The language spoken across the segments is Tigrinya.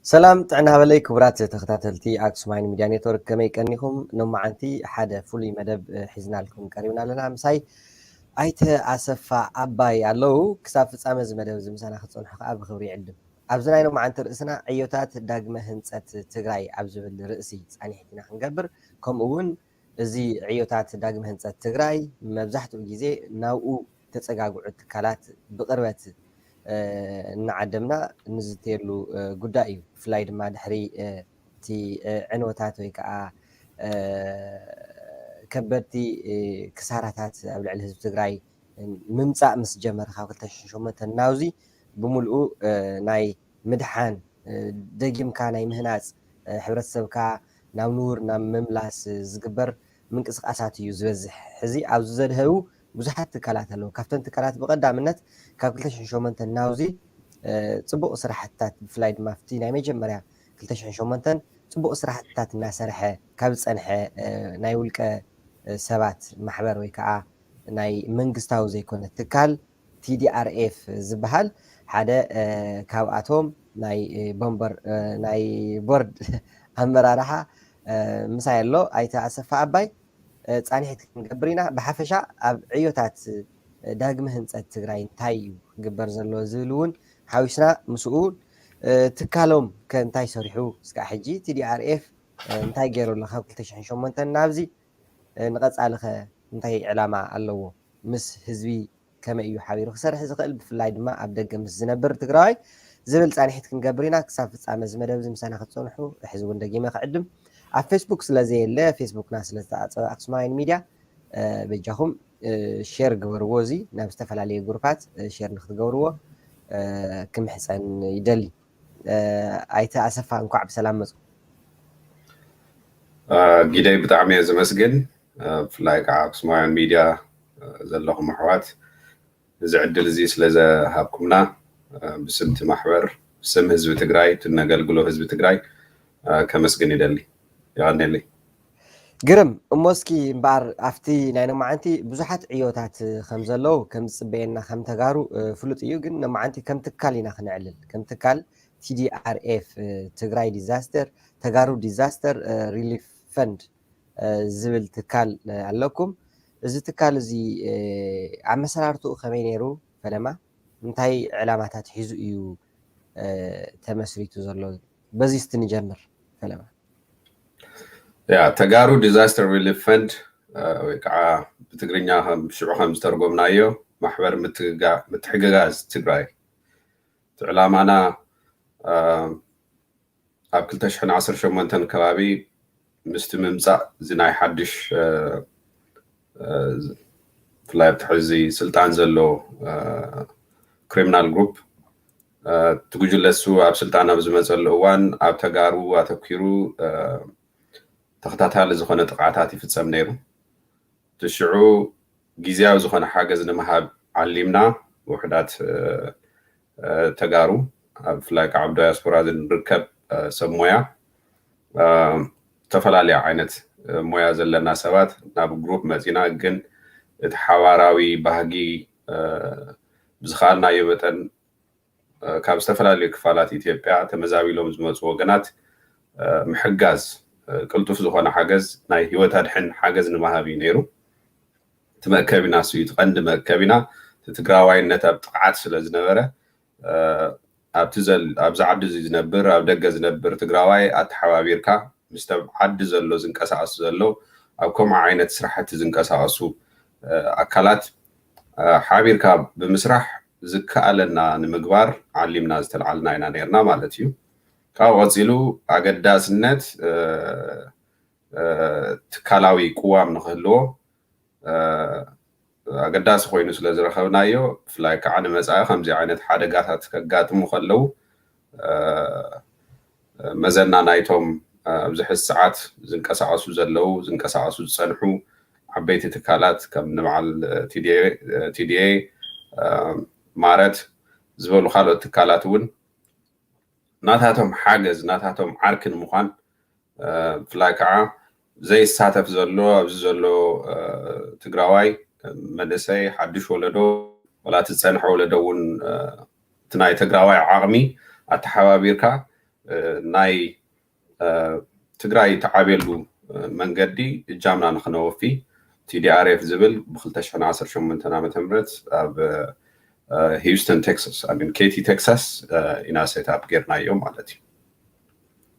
ሰላም ጥዕና በለይ ክቡራት ተኸታተልቲ ኣክሱማይን ሚድያ ኔትወርክ፣ ከመይ ቀኒኹም? ሎማዓንቲ ሓደ ፍሉይ መደብ ሒዝናልኩም ቀሪብና ኣለና። ምሳይ ኣይተ ኣሰፋ ኣባይ ኣለዉ። ክሳብ ፍጻመ እዚ መደብ እዚ ምሳና ክትጸንሑ ከኣ ብኽብሪ ይዕድም። ኣብዚ ናይ ሎማዓንቲ ርእስና ዕዮታት ዳግመ ህንጸት ትግራይ ኣብ ዝብል ርእሲ ጻኒሒት ኢና ክንገብር፣ ከምኡ እውን እዚ ዕዮታት ዳግመ ህንጸት ትግራይ መብዛሕትኡ ግዜ ናብኡ ተጸጋግዑ ትካላት ብቕርበት እናዓደምና እንዝተየሉ ጉዳይ እዩ። ብፍላይ ድማ ድሕሪ እቲ ዕንወታት ወይ ከዓ ከበድቲ ክሳራታት ኣብ ልዕሊ ህዝቢ ትግራይ ምምፃእ ምስ ጀመረ ካብ ክልተ ሽሕን ሸሞንተን ናውዚ ብምልኡ ናይ ምድሓን ደጊምካ ናይ ምህናፅ ሕብረተሰብካ ናብ ንቡር ናብ ምምላስ ዝግበር ምንቅስቃሳት እዩ ዝበዝሕ። ሕዚ ኣብዚ ዘድሀቡ ብዙሓት ትካላት ኣለዉ። ካብተን ትካላት ብቐዳምነት ካብ ክልተ ሽሕን ሸሞንተን ናውዚ ፅቡቕ ስራሕትታት ብፍላይ ድማ ኣብቲ ናይ መጀመርያ ክልተ ሽሕን ሸሞንተን ፅቡቕ ስራሕትታት እናሰርሐ ካብ ዝፀንሐ ናይ ውልቀ ሰባት ማሕበር ወይ ከዓ ናይ መንግስታዊ ዘይኮነ ትካል ቲ ዲ ኣር ኤፍ ዝበሃል ሓደ ካብኣቶም ናይ ቦምበር ናይ ቦርድ ኣመራርሓ ምሳይ ኣሎ ኣይተ ኣሰፋ ኣባይ ፃኒሒት ክንገብር ኢና። ብሓፈሻ ኣብ ዕዮታት ዳግመ ህንፀት ትግራይ እንታይ እዩ ክግበር ዘለዎ ዝብል እውን ሓዊስና ምስኡ ትካሎም ከ እንታይ ሰሪሑ እስካዕ ሕጂ ቲ ዲ ኣር ኤፍ እንታይ ገይሩ ኣሎ ካብ ክልተ ሽሕን ሸሞንተን ናብዚ ንቐፃሊ ኸ እንታይ ዕላማ ኣለዎ ምስ ህዝቢ ከመይ እዩ ሓቢሩ ክሰርሕ ዝኽእል ብፍላይ ድማ ኣብ ደገ ምስ ዝነብር ትግራዋይ ዝብል ፃንሒት ክንገብር ኢና። ክሳብ ፍፃመ እዚ መደብ እዚ ምሳና ክትፀንሑ ሕዚ እውን ደጊመ ክዕድም ኣብ ፌስቡክ ስለ ዘየለ ፌስቡክና ስለ ዝተዓፀበ ኣክሱማይን ሚድያ በጃኹም ሼር ግበርዎ። እዚ ናብ ዝተፈላለዩ ግሩፓት ሼር ንክትገብርዎ ክምሕፀን ይደሊ። ኣይተ ኣሰፋ እንኳዕ ብሰላም መፁ። ጊደይ ብጣዕሚ እየ ዘመስግን። ብፍላይ ከዓ ኣክሱማውያን ሚድያ ዘለኹም ኣሕዋት እዚ ዕድል እዚ ስለ ዘሃብኩምና ብስም እቲ ማሕበር ብስም ህዝቢ ትግራይ እቲ ነገልግሎ ህዝቢ ትግራይ ከመስግን ይደሊ። የቐንየለይ። ግርም እሞ እስኪ እምበኣር ኣብቲ ናይ ሎማዓንቲ ብዙሓት ዕዮታት ከም ዘለዉ ከም ዝፅበየና ከም ተጋሩ ፍሉጥ እዩ። ግን ሎማዓንቲ ከም ትካል ኢና ክነዕልል ከም ትካል ቲ ዲ ኣር ኤፍ ትግራይ ዲዛስተር ተጋሩ ዲዛስተር ሪሊፍ ፈንድ ዝብል ትካል ኣለኩም። እዚ ትካል እዚ ኣመሰራርትኡ ከመይ ነይሩ ፈለማ እንታይ ዕላማታት ሒዙ እዩ ተመስሪቱ ዘሎ? በዚ እስቲ ንጀምር ፈለማ። ያ ተጋሩ ዲዛስተር ሪሊፍ ፈንድ ወይ ከዓ ብትግርኛ ሽዑ ከም ዝተርጎምናዮ ማሕበር ምትሕግጋዝ ትግራይ እቲ ዕላማና ኣብ ክልተ ሽሕን ዓሰርተ ሸሞንተን ከባቢ ምስቲ ምምፃእ እዚ ናይ ሓድሽ ብፍላይ ኣብቲ ሕዚ ስልጣን ዘሎ ክሪሚናል ግሩፕ እቲ ጉጅለ እሱ ኣብ ስልጣን ኣብ ዝመፀሉ እዋን ኣብ ተጋሩ ኣተኪሩ ተኸታታሊ ዝኾነ ጥቕዓታት ይፍፀም ነይሩ። እቲ ሽዑ ግዝያዊ ዝኾነ ሓገዝ ንምሃብ ዓሊምና ውሕዳት ተጋሩ ኣብ ብፍላይ ከዓ ኣብ ዳያስፖራ ዝርከብ ሰብ ሞያ ዝተፈላለዩ ዓይነት ሞያ ዘለና ሰባት ናብ ግሩፕ መፂና ግን እቲ ሓባራዊ ባህጊ ብዝኸኣልናዮ መጠን ካብ ዝተፈላለዩ ክፋላት ኢትዮጵያ ተመዛቢሎም ዝመፁ ወገናት ምሕጋዝ ቅልጡፍ ዝኾነ ሓገዝ ናይ ህይወት ኣድሕን ሓገዝ ንምሃብ እዩ ነይሩ። እቲ መእከቢና እሱ እዩ እቲ ቀንዲ መእከቢና እቲ ትግራዋይነት ኣብ ጥቕዓት ስለ ዝነበረ ኣብቲ ኣብዚ ዓዲ እዚ ዝነብር ኣብ ደገ ዝነብር ትግራዋይ ኣተሓባቢርካ ምስቲ ኣብ ዓዲ ዘሎ ዝንቀሳቐሱ ዘሎ ኣብ ከምኡ ዓይነት ስራሕቲ ዝንቀሳቐሱ ኣካላት ሓቢርካ ብምስራሕ ዝከኣለና ንምግባር ዓሊምና ዝተልዓልና ኢና ነርና ማለት እዩ። ካብኡ ቀፂሉ ኣገዳስነት ትካላዊ ቅዋም ንክህልዎ ኣገዳሲ ኮይኑ ስለ ዝረኸብናዮ ብፍላይ ከዓ ንመፃኢ ከምዚ ዓይነት ሓደጋታት ከጋጥሙ ከለዉ መዘና ናይቶም ኣብዚ ሕዚ ሰዓት ዝንቀሳቐሱ ዘለዉ ዝንቀሳቐሱ ዝፀንሑ ዓበይቲ ትካላት ከም ንበዓል ቲዲኤ ማረት ዝበሉ ካልኦት ትካላት እውን ናታቶም ሓገዝ ናታቶም ዓርኪ ንምዃን ብፍላይ ከዓ ዘይሳተፍ ዘሎ ኣብዚ ዘሎ ትግራዋይ መንእሰይ ሓድሽ ወለዶ ዋላ እቲ ዝፀንሐ ወለዶ እውን እቲ ናይ ትግራዋይ ዓቕሚ ኣተሓባቢርካ ናይ ትግራይ ተዓብየሉ መንገዲ እጃምና ንክነወፊ ቲዲኣርኤፍ ዝብል ብ2018 ዓመተ ምህረት ኣብ ሂውስተን ቴክሳስ፣ ኬቲ ቴክሳስ ኢና ሴት ኣፕ ጌርናዮ ማለት እዩ።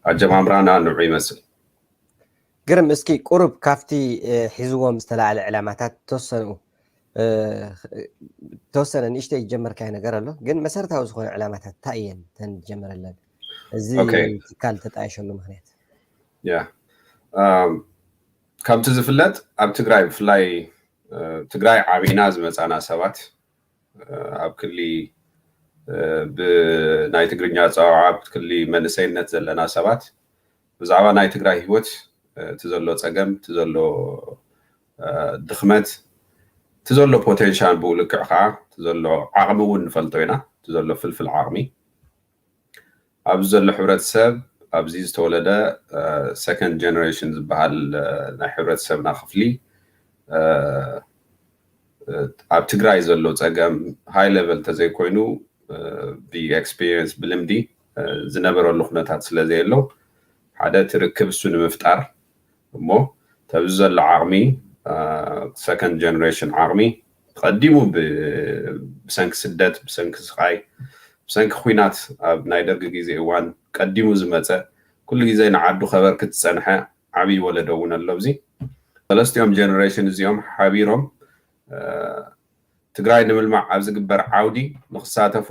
ኣጀማምራና ንዑ ይመስል። ግርም፣ እስኪ ቁሩብ ካብቲ ሒዝዎም ዝተላዕለ ዕላማታት ተወሰኑ ተወሰነ ንእሽተይ ዝጀመርካዮ ነገር ኣሎ፣ ግን መሰረታዊ ዝኾነ ዕላማታት እንታይ እየን ተን ዝጀመረለን እዚ ትካል ተጣየሸሉ ምክንያት? ከምቲ ዝፍለጥ ኣብ ትግራይ ብፍላይ ትግራይ ዓቢና ዝመፃና ሰባት ኣብ ክሊ ብናይ ትግርኛ ኣፀዋውዓ ኣብ ክሊ መንእሰይነት ዘለና ሰባት ብዛዕባ ናይ ትግራይ ህይወት እቲ ዘሎ ፀገም እቲ ዘሎ ድኽመት እቲ ዘሎ ፖቴንሻል ብኡ ልክዕ ከዓ እቲ ዘሎ ዓቕሚ እውን ንፈልጦ ኢና። እቲ ዘሎ ፍልፍል ዓቕሚ ኣብዚ ዘሎ ሕብረተሰብ ኣብዚ ዝተወለደ ሰኮንድ ጀነሬሽን ዝበሃል ናይ ሕብረተሰብና ክፍሊ ኣብ ትግራይ ዘሎ ፀገም ሃይ ሌቨል ተዘይኮይኑ ብኤክስፒሪየንስ ብልምዲ ዝነበረሉ ኩነታት ስለ ዘየሎ ሓደ ትርክብ እሱ ንምፍጣር እሞ ተብዚ ዘሎ ዓቕሚ ሰኮንድ ጀነሬሽን ዓቕሚ ቀዲሙ ብሰንኪ ስደት ብሰንኪ ስቃይ ብሰንኪ ኩናት ኣብ ናይ ደርጊ ግዜ እዋን ቀዲሙ ዝመፀ ኩሉ ግዜ ንዓዱ ከበርክት ዝፀንሐ ዓብዪ ወለዶ እውን ኣሎ። እዚ ሰለስቲኦም ጀነሬሽን እዚኦም ሓቢሮም ትግራይ ንምልማዕ ኣብ ዝግበር ዓውዲ ንክሳተፉ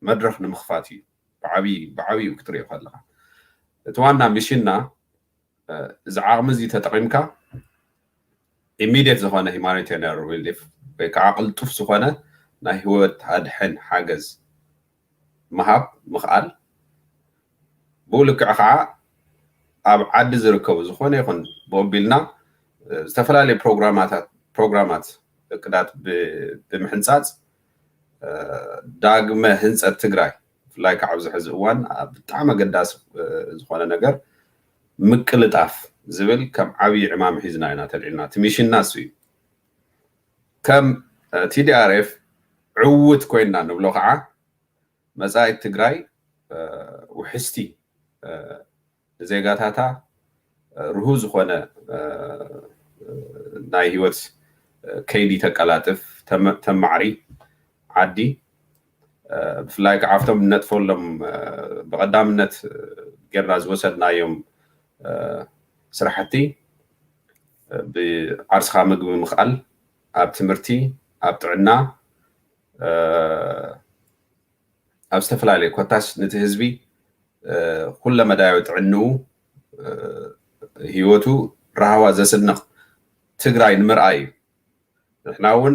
መድረክ ንምክፋት እዩ። ብዓብይ ብዓብዩ ክትሪኦ ከለካ እቲ ዋና ሚሽንና እዚ ዓቕሚ እዚ ተጠቒምካ ኢሚድየት ዝኾነ ሂማኒቴሪያን ሪሊፍ ወይ ከዓ ቅልጡፍ ዝኾነ ናይ ህይወት ኣድሕን ሓገዝ ምሃብ ምኽኣል ብኡ ልክዕ ከዓ ኣብ ዓዲ ዝርከቡ ዝኾነ ይኹን ብኦቢልና ዝተፈላለዩ ፕሮግራማታት ፕሮግራማት እቅዳት ብምሕንፃፅ ዳግመ ህንፀት ትግራይ ብፍላይ ከዓ ኣብዚ ሕዚ እዋን ብጣዕሚ ኣገዳሲ ዝኾነ ነገር ምቅልጣፍ ዝብል ከም ዓብዪ ዕማም ሒዝና ኢና ተልዒልና። እቲ ሚሽንና እሱ እዩ። ከም ቲዲኣርኤፍ ዕውት ኮይንና ንብሎ ከዓ መፃኢት ትግራይ ውሕስቲ ንዜጋታታ ርሁ ዝኾነ ናይ ህይወት ከይዲ ተቀላጥፍ ተማዕሪ ዓዲ ብፍላይ ከዓ ኣብቶም ነጥፈሎም ብቀዳምነት ጌርና ዝወሰድናዮም ስራሕቲ ብዓርስኻ ምግቢ ምኽኣል ኣብ ትምህርቲ ኣብ ጥዕና ኣብ ዝተፈላለዩ ኮታስ ነቲ ህዝቢ ኩለመዳያዊ ጥዕንኡ ህይወቱ ራህዋ ዘስንቕ ትግራይ ንምርኣይ እዩ። ንሕና እውን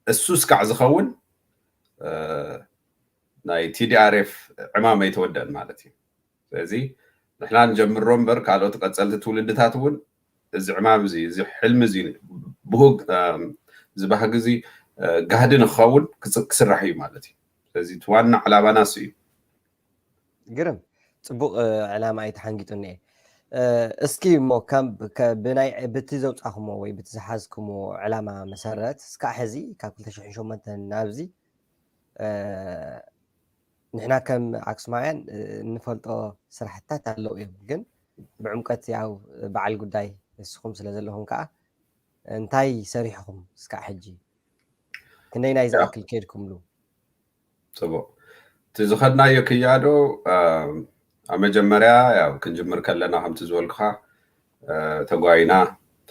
እሱ ስካዕ ዝኸውን ናይ ቲዲኣርኤፍ ዕማም ኣይተወደአን ማለት እዩ። ስለዚ ንሕና ንጀምሮ እምበር ካልኦት ቀፀልቲ ትውልድታት እውን እዚ ዕማም እዚ እዚ ሕልሚ እዚ ብህግ እዚ ባህጊ እዚ ጋህዲ ንክኸውን ክስራሕ እዩ ማለት እዩ። ስለዚ እቲ ዋና ዕላማና እሱ እዩ። ግርም ፅቡቅ ዕላማ እዩ ተሓንጊጡ እኒአ። እስኪ እሞ ብናይ ብቲ ዘውፃኹሞ ወይ ብቲ ዝሓዝኩሞ ዕላማ መሰረት እስካዕ ሕዚ ካብ ክልተ ሽሕን ሸሞንተን ናብዚ ንሕና ከም ኣክሱማውያን እንፈልጦ ስራሕትታት ኣለዉ እዮም፣ ግን ብዕምቀት ያው በዓል ጉዳይ ንስኹም ስለ ዘለኹም ከዓ እንታይ ሰሪሕኹም እስካዕ ሕጂ? ክንደይ ናይ ዝኣክል ከድኩምሉ? ፅቡቅ። እቲ ዝኸድናዮ ክያዶ ኣብ መጀመርያ ያው ክንጅምር ከለና ከምቲ ዝበልኩኻ ተጓይና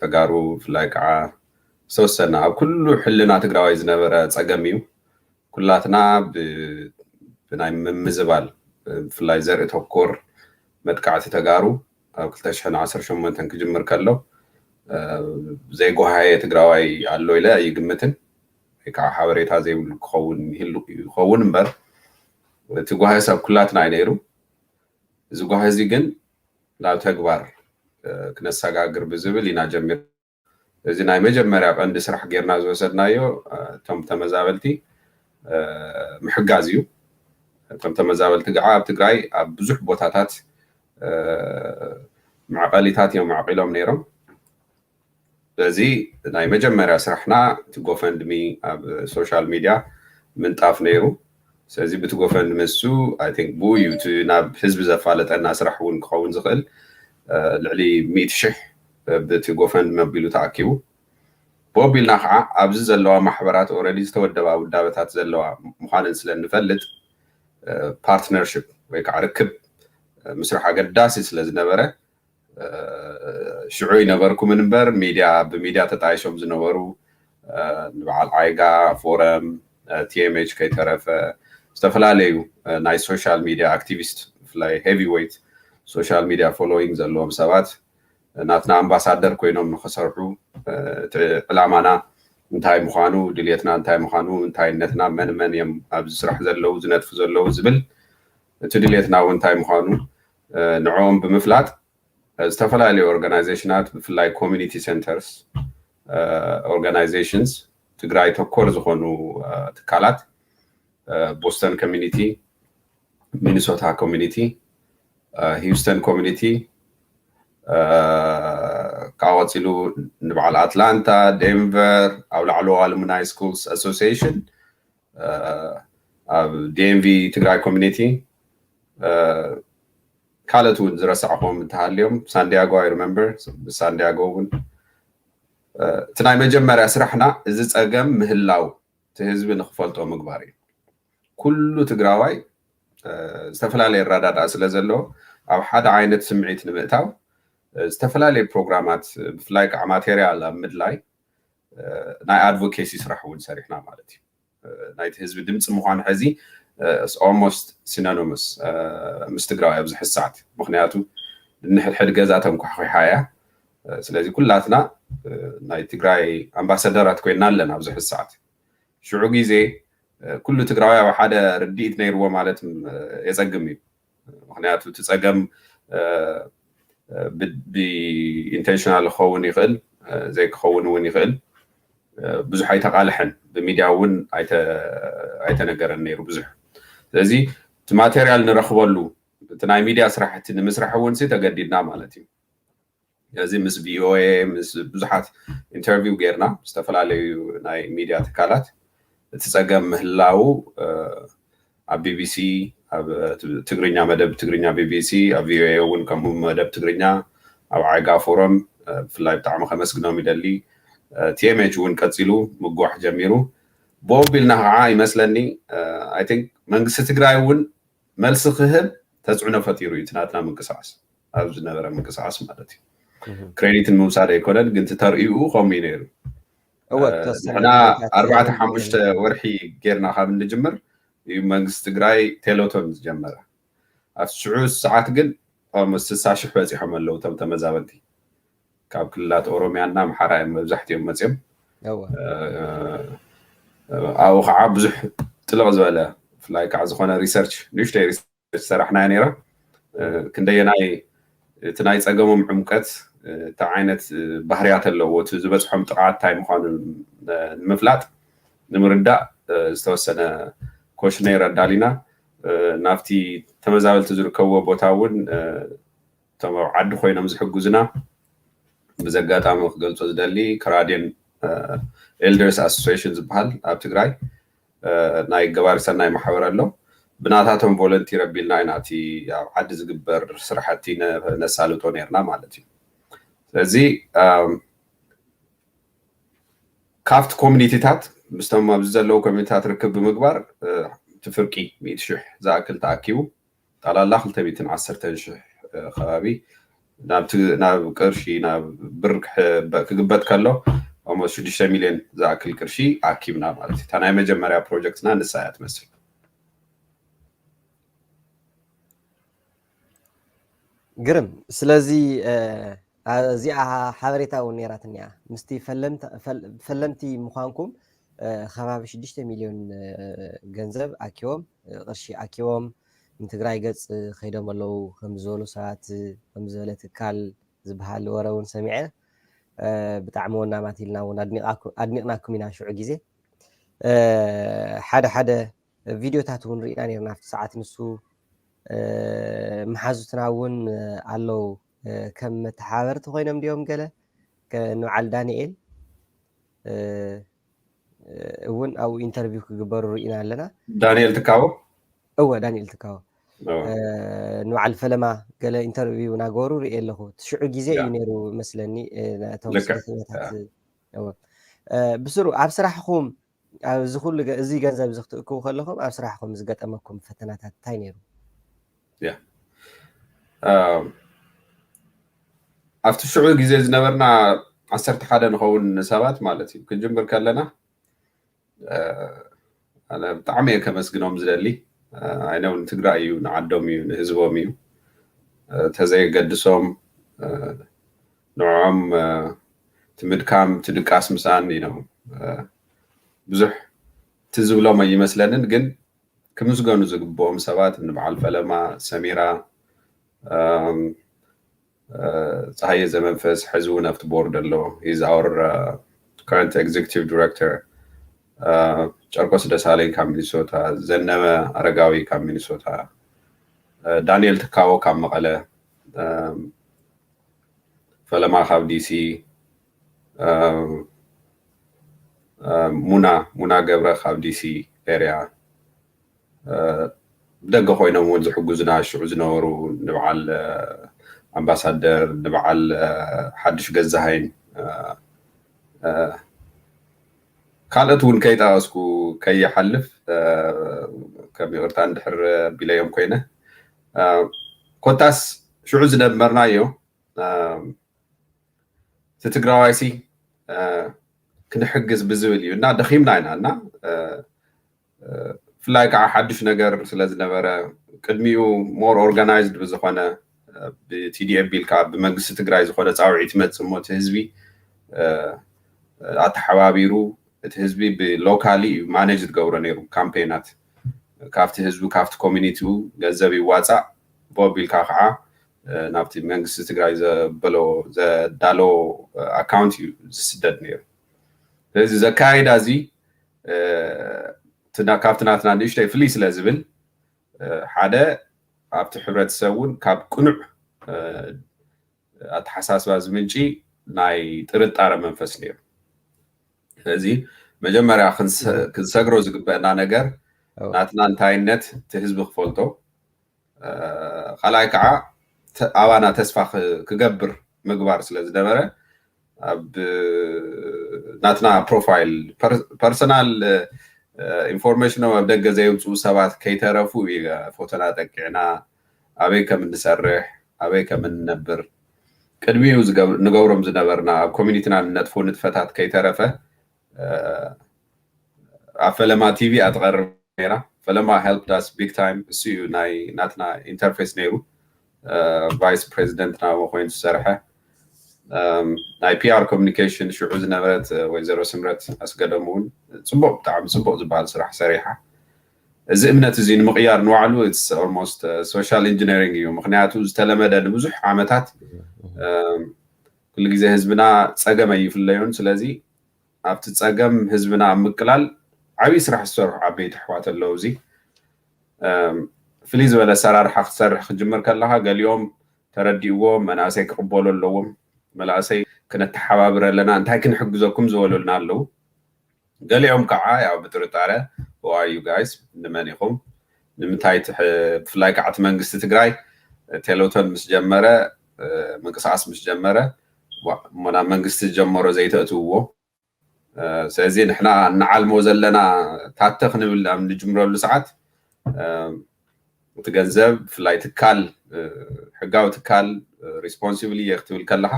ተጋሩ ብፍላይ ከዓ ዝተወሰነ ኣብ ኩሉ ሕልና ትግራዋይ ዝነበረ ፀገም እዩ። ኩላትና ብናይ ምምዝባል ብፍላይ ዘርኢ ተኮር መጥቃዕቲ ተጋሩ ኣብ ክልተ ሽሕን ዓሰርተ ሸሞንተን ክጅምር ከሎ ዘይጓሃየ ትግራዋይ ኣሎ ኢለ ኣይግምትን። ወይ ከዓ ሓበሬታ ዘይብሉ ክኸውን ይህሉ ይኸውን እምበር እቲ ጓሃይስ ኣብ ኩላትና እዩ ነይሩ። እዚ ጓሂ እዚ ግን ናብ ተግባር ክነሰጋግር ብዝብል ኢና ጀሚር እዚ ናይ መጀመርያ ቀንዲ ስራሕ ጌርና ዝወሰድናዮ እቶም ተመዛበልቲ ምሕጋዝ እዩ። እቶም ተመዛበልቲ ከዓ ኣብ ትግራይ ኣብ ብዙሕ ቦታታት መዕቐሊታት እዮም ኣዕቒሎም ነይሮም። በዚ ናይ መጀመርያ ስራሕና እቲ ጎፈንድሚ ኣብ ሶሻል ሚድያ ምንጣፍ ነይሩ። ስለዚ ብቲ ጎፈንድሚ እሱ ብኡ እዩ እቲ ናብ ህዝቢ ዘፋለጠና ስራሕ እውን ክኸውን ዝኽእል። ልዕሊ ሚእቲ ሽሕ ብቲ ጎፈንድሚ ኣቢሉ ተኣኪቡ። ብኦቢልና ከዓ ኣብዚ ዘለዋ ማሕበራት ኦረዲ ዝተወደባ ውዳበታት ዘለዋ ምዃነን ስለ እንፈልጥ ፓርትነርሽፕ ወይ ከዓ ርክብ ምስራሕ ኣገዳሲ ስለ ዝነበረ ሽዑ ይነበርኩምን እምበር ሚድያ ብሚድያ ተጣይሾም ዝነበሩ ንበዓል ዓይጋ ፎረም ቲኤምኤች ከይተረፈ ዝተፈላለዩ ናይ ሶሻል ሚድያ ኣክቲቪስት ብፍላይ ሄቪ ዌይት ሶሻል ሚድያ ፎሎዊንግ ዘለዎም ሰባት ናትና ኣምባሳደር ኮይኖም ንክሰርሑ እቲ ዕላማና እንታይ ምዃኑ ድልየትና እንታይ ምዃኑ እንታይነትና መን መን እዮም ኣብዚ ስራሕ ዘለዉ ዝነጥፉ ዘለዉ ዝብል እቲ ድልየትና እውን እንታይ ምዃኑ ንዕኦም ብምፍላጥ ዝተፈላለዩ ኦርጋናይዜሽናት ብፍላይ ኮሚኒቲ ሴንተርስ ኦርጋናይዜሽንስ ትግራይ ተኮር ዝኾኑ ትካላት ቦስተን ኮሚኒቲ ሚኒሶታ ኮሚኒቲ ሂውስተን ኮሚኒቲ ካብ ቀፂሉ ንበዓል ኣትላንታ ዴንቨር ኣብ ላዕለዋ ኣሉምናይ ስኩልስ ኣሶሲሽን ኣብ ዲኤምቪ ትግራይ ኮሚኒቲ ካልኦት እውን ዝረሳዕኹም እንተሃልዮም ሳንዲያጎ ኣይ ሪመምበር ሳንዲያጎ እውን እቲ ናይ መጀመርያ ስራሕና እዚ ፀገም ምህላው እቲ ህዝቢ ንክፈልጦ ምግባር እዩ። ኩሉ ትግራዋይ ዝተፈላለየ ኣረዳድኣ ስለ ዘለዎ ኣብ ሓደ ዓይነት ስምዒት ንምእታው ዝተፈላለየ ፕሮግራማት ብፍላይ ከዓ ማቴሪያል ኣብ ምድላይ ናይ ኣድቮኬሲ ስራሕ እውን ሰሪሕና ማለት እዩ። ናይቲ ህዝቢ ድምፂ ምኳን ሕዚ ኦልሞስት ሲኖኒምስ ምስ ትግራዋይ ኣብዚ ሕዚ ሰዓት ምክንያቱ ንሕድሕድ ገዛ ተንኳሕኩሓ እያ። ስለዚ ኩላትና ናይ ትግራይ ኣምባሳደራት ኮይና ኣለና ኣብዚ ሕዚ ሰዓት። ሽዑ ግዜ ኩሉ ትግራዋይ ኣብ ሓደ ርድኢት ነይርዎ ማለት የፀግም እዩ። ምክንያቱ እቲ ፀገም ብኢንቴንሽናል ክኸውን ይኽእል ዘይክኸውን እውን ይኽእል ብዙሕ ኣይተቃልሐን ብሚድያ እውን ኣይተነገረን ነይሩ ብዙሕ። ስለዚ እቲ ማቴሪያል ንረክበሉ እቲ ናይ ሚድያ ስራሕቲ ንምስራሕ እውን ሲ ተገዲድና ማለት እዩ። እዚ ምስ ቪኦኤ ምስ ብዙሓት ኢንተርቪው ጌርና ዝተፈላለዩ ናይ ሚድያ ትካላት እቲ ፀገም ምህላው ኣብ ቢቢሲ ኣብ ትግርኛ መደብ ትግርኛ ቢቢሲ ኣብ ቪኦኤ እውን ከምኡ መደብ ትግርኛ ኣብ ዓይጋ ፎረም ብፍላይ ብጣዕሚ ከመስግኖም ይደሊ። ቲኤምኤች እውን ቀፂሉ ምግዋሕ ጀሚሩ። ብኦቢልና ከዓ ይመስለኒ ኣይ ቲንክ መንግስቲ ትግራይ እውን መልሲ ክህብ ተፅዕኖ ፈጢሩ እዩ እቲ ናትና ምንቅስቃስ ኣብ ዝነበረ ምንቅስቃስ ማለት እዩ። ክሬዲት ንምውሳድ ኣይኮነን ግን ተርእይኡ ከምኡ እዩ ነይሩ። ንሕና ኣርባዕተ ሓሙሽተ ወርሒ ጌርና ካብ እንጅምር እዩ መንግስቲ ትግራይ ቴሌቶን ዝጀመረ። ኣብ ሽዑ ሰዓት ግን ምስ ስሳ ሽሕ በፂሖም ኣለዉ እቶም ተመዛበልቲ ካብ ክልላት ኦሮሚያና ኣምሓራ እዮም መብዛሕትኦም መፅኦም። ኣብኡ ከዓ ብዙሕ ጥልቕ ዝበለ ብፍላይ ከዓ ዝኾነ ሪሰርች ንእሽተይ ሪሰርች ዝሰራሕናዮ ነይረ። ክንደየናይ እቲ ናይ ፀገሞም ዕምቀት እንታይ ዓይነት ባህርያት ኣለዎ እቲ ዝበፅሖም ጥቕዓት እንታይ ምዃኑ ንምፍላጥ ንምርዳእ ዝተወሰነ ኮሽነይር ኣዳሊና ናብቲ ተመዛበልቲ ዝርከብዎ ቦታ እውን እቶም ኣብ ዓዲ ኮይኖም ዝሕግዙና ብዚ ኣጋጣሚ ክገልፆ ዝደሊ ከራድዮን ኤልደርስ ኣሶሲሽን ዝበሃል ኣብ ትግራይ ናይ ገባሪ ሰናይ ማሕበር ኣሎ። ብናታቶም ቮለንቲር ኣቢልና ኢና እቲ ኣብ ዓዲ ዝግበር ስራሕቲ ነሳልጦ ነርና ማለት እዩ። ስለዚ ካብቲ ኮሚኒቲታት ምስቶም ኣብዚ ዘለዉ ኮሚኒቲታት ርክብ ብምግባር እቲ ፍርቂ ሚእቲ ሽሕ ዝኣክል ተኣኪቡ ጠቕላላ ክልተ ሚእትን ዓሰርተን ሽሕ ከባቢ ናብ ቅርሺ ናብ ብር ክግበጥ ከሎ ኦልሞስት ሽዱሽተ ሚልዮን ዝኣክል ቅርሺ ኣኪብና ማለት እዩ። እታ ናይ መጀመርያ ፕሮጀክትና ንሳ እያ ትመስል። ግርም። ስለዚ እዚኣ ሓበሬታ እውን ነይራትኒ እያ። ምስቲ ፈለምቲ ምዃንኩም ከባቢ ሽዱሽተ ሚልዮን ገንዘብ ኣኪቦም ቅርሺ ኣኪቦም ንትግራይ ገፅ ከይዶም ኣለዉ ከምዝበሉ ሰባት ከምዝበለ ትካል ዝበሃል ወረ እውን ሰሚዐ። ብጣዕሚ ወናማት ኢልና እውን ኣድኒቕናኩም ኢና ሽዑ ግዜ። ሓደ ሓደ ቪድዮታት እውን ርኢና ነርና ኣብቲ ሰዓት ንሱ መሓዙትና እውን ኣለዉ ከም መተሓበርቲ ኮይኖም ድዮም ገለ ንበዓል ዳንኤል እውን ኣብኡ ኢንተርቪው ክግበሩ ርኢና ኣለና። ዳንኤል ትካቦ እወ ዳንኤል ትካቦ ንበዓል ፈለማ ገለ ኢንተርቪው እናገበሩ ርኢ ኣለኹ። ሽዑ ግዜ እዩ ነይሩ መስለኒ። እቶም ስደተኛታት ብስሩ ኣብ ስራሕኹም ኣብዚ ኩሉ እዚ ገንዘብ እዚ ክትእክቡ ከለኹም ኣብ ስራሕኹም ዝገጠመኩም ፈተናታት እንታይ ነይሩ? ኣብቲ ሽዑ ግዜ ዝነበርና ዓሰርተ ሓደ ንኸውን ሰባት ማለት እዩ። ክንጅምር ከለና ኣነ ብጣዕሚ እየ ከመስግኖም ዝደሊ። ኣይነው ንትግራይ እዩ፣ ንዓዶም እዩ፣ ንህዝቦም እዩ። ተዘየገድሶም ንዕኦም ትምድካም ትድቃስ ምስኣን ነው ብዙሕ ትዝብሎም ኣይመስለንን። ግን ክምስገኑ ዝግብኦም ሰባት ንበዓል ፈለማ፣ ሰሚራ፣ ፀሃየ ዘመንፈስ፣ ሕዚ እውን ኣብቲ ቦርድ ኣሎ። He's our current executive director። ጨርቆስ ደሳለኝ ካብ ሚኒሶታ፣ ዘነበ ኣረጋዊ ካብ ሚኒሶታ፣ ዳንኤል ትካቦ ካብ መቐለ፣ ፈለማ ካብ ዲሲ፣ ሙና ሙና ገብረ ካብ ዲሲ ኤሪያ፣ ብደገ ኮይኖም እውን ዝሕግዙና ሽዑ ዝነበሩ ንበዓል ኣምባሳደር፣ ንበዓል ሓድሽ ገዛሃይን፣ ካልኦት እውን ከይጠቐስኩ ከይሓልፍ ከም ይቕርታ እንድሕር ቢለዮም ኮይነ። ኮታስ ሽዑ ዝነበርናዮ እቲ ትግራዋይሲ ክንሕግዝ ብዝብል እዩ እና ደኺምና ኢና እና ብፍላይ ከዓ ሓዱሽ ነገር ስለዝነበረ ቅድሚኡ more organized ብዝኾነ ብቲዲኤፍ ቢልካ ብመንግስቲ ትግራይ ዝኾነ ፃውዒት ይመፅእ እሞ እቲ ህዝቢ ኣተሓባቢሩ እቲ ህዝቢ ብሎካሊ እዩ ማነጅ ዝገብሮ ነይሩ። ካምፔናት ካብቲ ህዝቢ ካብቲ ኮሚኒቲኡ ገንዘብ ይዋፃእ ቦብ ኢልካ ከዓ ናብቲ መንግስቲ ትግራይ ዘበሎ ዘዳሎ ኣካውንት እዩ ዝስደድ ነይሩ። ስለዚ ዘካይዳ እዚ ካብቲ ናትና ንእሽተይ ፍልይ ስለ ዝብል ሓደ ኣብቲ ሕብረተሰብ እውን ካብ ቅኑዕ ኣተሓሳስባ ዝምንጪ ናይ ጥርጣረ መንፈስ ነይሩ። ስለዚ መጀመርያ ክንሰግሮ ዝግበአና ነገር ናትና እንታይነት እቲ ህዝቢ ክፈልጦ፣ ካልኣይ ከዓ ኣባና ተስፋ ክገብር ምግባር ስለ ዝነበረ ኣብ ናትና ፕሮፋይል ፐርሰናል ኢንፎርሜሽኖም ኣብ ደገ ዘየውፅኡ ሰባት ከይተረፉ ፎቶና ጠቂዕና ኣበይ ከም እንሰርሕ ኣበይ ከም እንነብር ቅድሚኡ ንገብሮም ዝነበርና ኣብ ኮሚኒቲና ንነጥፎ ንጥፈታት ከይተረፈ ኣብ ፈለማ ቲቪ እያ ትቐርብ ነይራ። ፈለማ helped us big time። እሱ እዩ ናይ ናትና ኢንተርፌስ ነይሩ። ቫይስ ፕሬዚደንት ናብኡ ኮይኑ ዝሰርሐ ናይ ፒኣር ኮሚኒኬሽን ሽዑ ዝነበረት ወይዘሮ ስምረት ኣስገደም እውን ፅቡቅ ብጣዕሚ ፅቡቅ ዝበሃል ስራሕ ሰሪሓ። እዚ እምነት እዚ ንምቕያር ንባዕሉ it's almost social engineering እዩ። ምክንያቱ ዝተለመደ ንብዙሕ ዓመታት ኩሉ ግዜ ህዝብና ፀገም ኣይፍለዮን። ስለዚ ኣብቲ ፀገም ህዝብና ኣብ ምቅላል ዓብዪ ስራሕ ዝሰርሑ ዓበይቲ ኣሕዋት ኣለዉ። እዚ ፍልይ ዝበለ ኣሰራርሓ ክትሰርሕ ክጅምር ከለካ ገሊኦም ተረዲእዎም መናእሰይ ክቕበሉ ኣለዎም። መናእሰይ ክነተሓባብር ኣለና እንታይ ክንሕግዘኩም ዝበሉልና ኣለዉ። ገሊኦም ከዓ ያው ብጥርጣረ who are you guys ንመን ኢኹም ንምንታይ ብፍላይ ከዓ እቲ መንግስቲ ትግራይ ቴሌቶን ምስ ጀመረ ምንቅስቃስ ምስ ጀመረ እሞ ናብ መንግስቲ ዝጀመሮ ዘይተእትውዎ ስለዚ ንሕና እንዓልሞ ዘለና ታተ ክንብል ኣብ ንጅምረሉ ሰዓት እቲ ገንዘብ ብፍላይ ትካል ሕጋዊ ትካል ሪስፖንሲብል እየ ክትብል ከለካ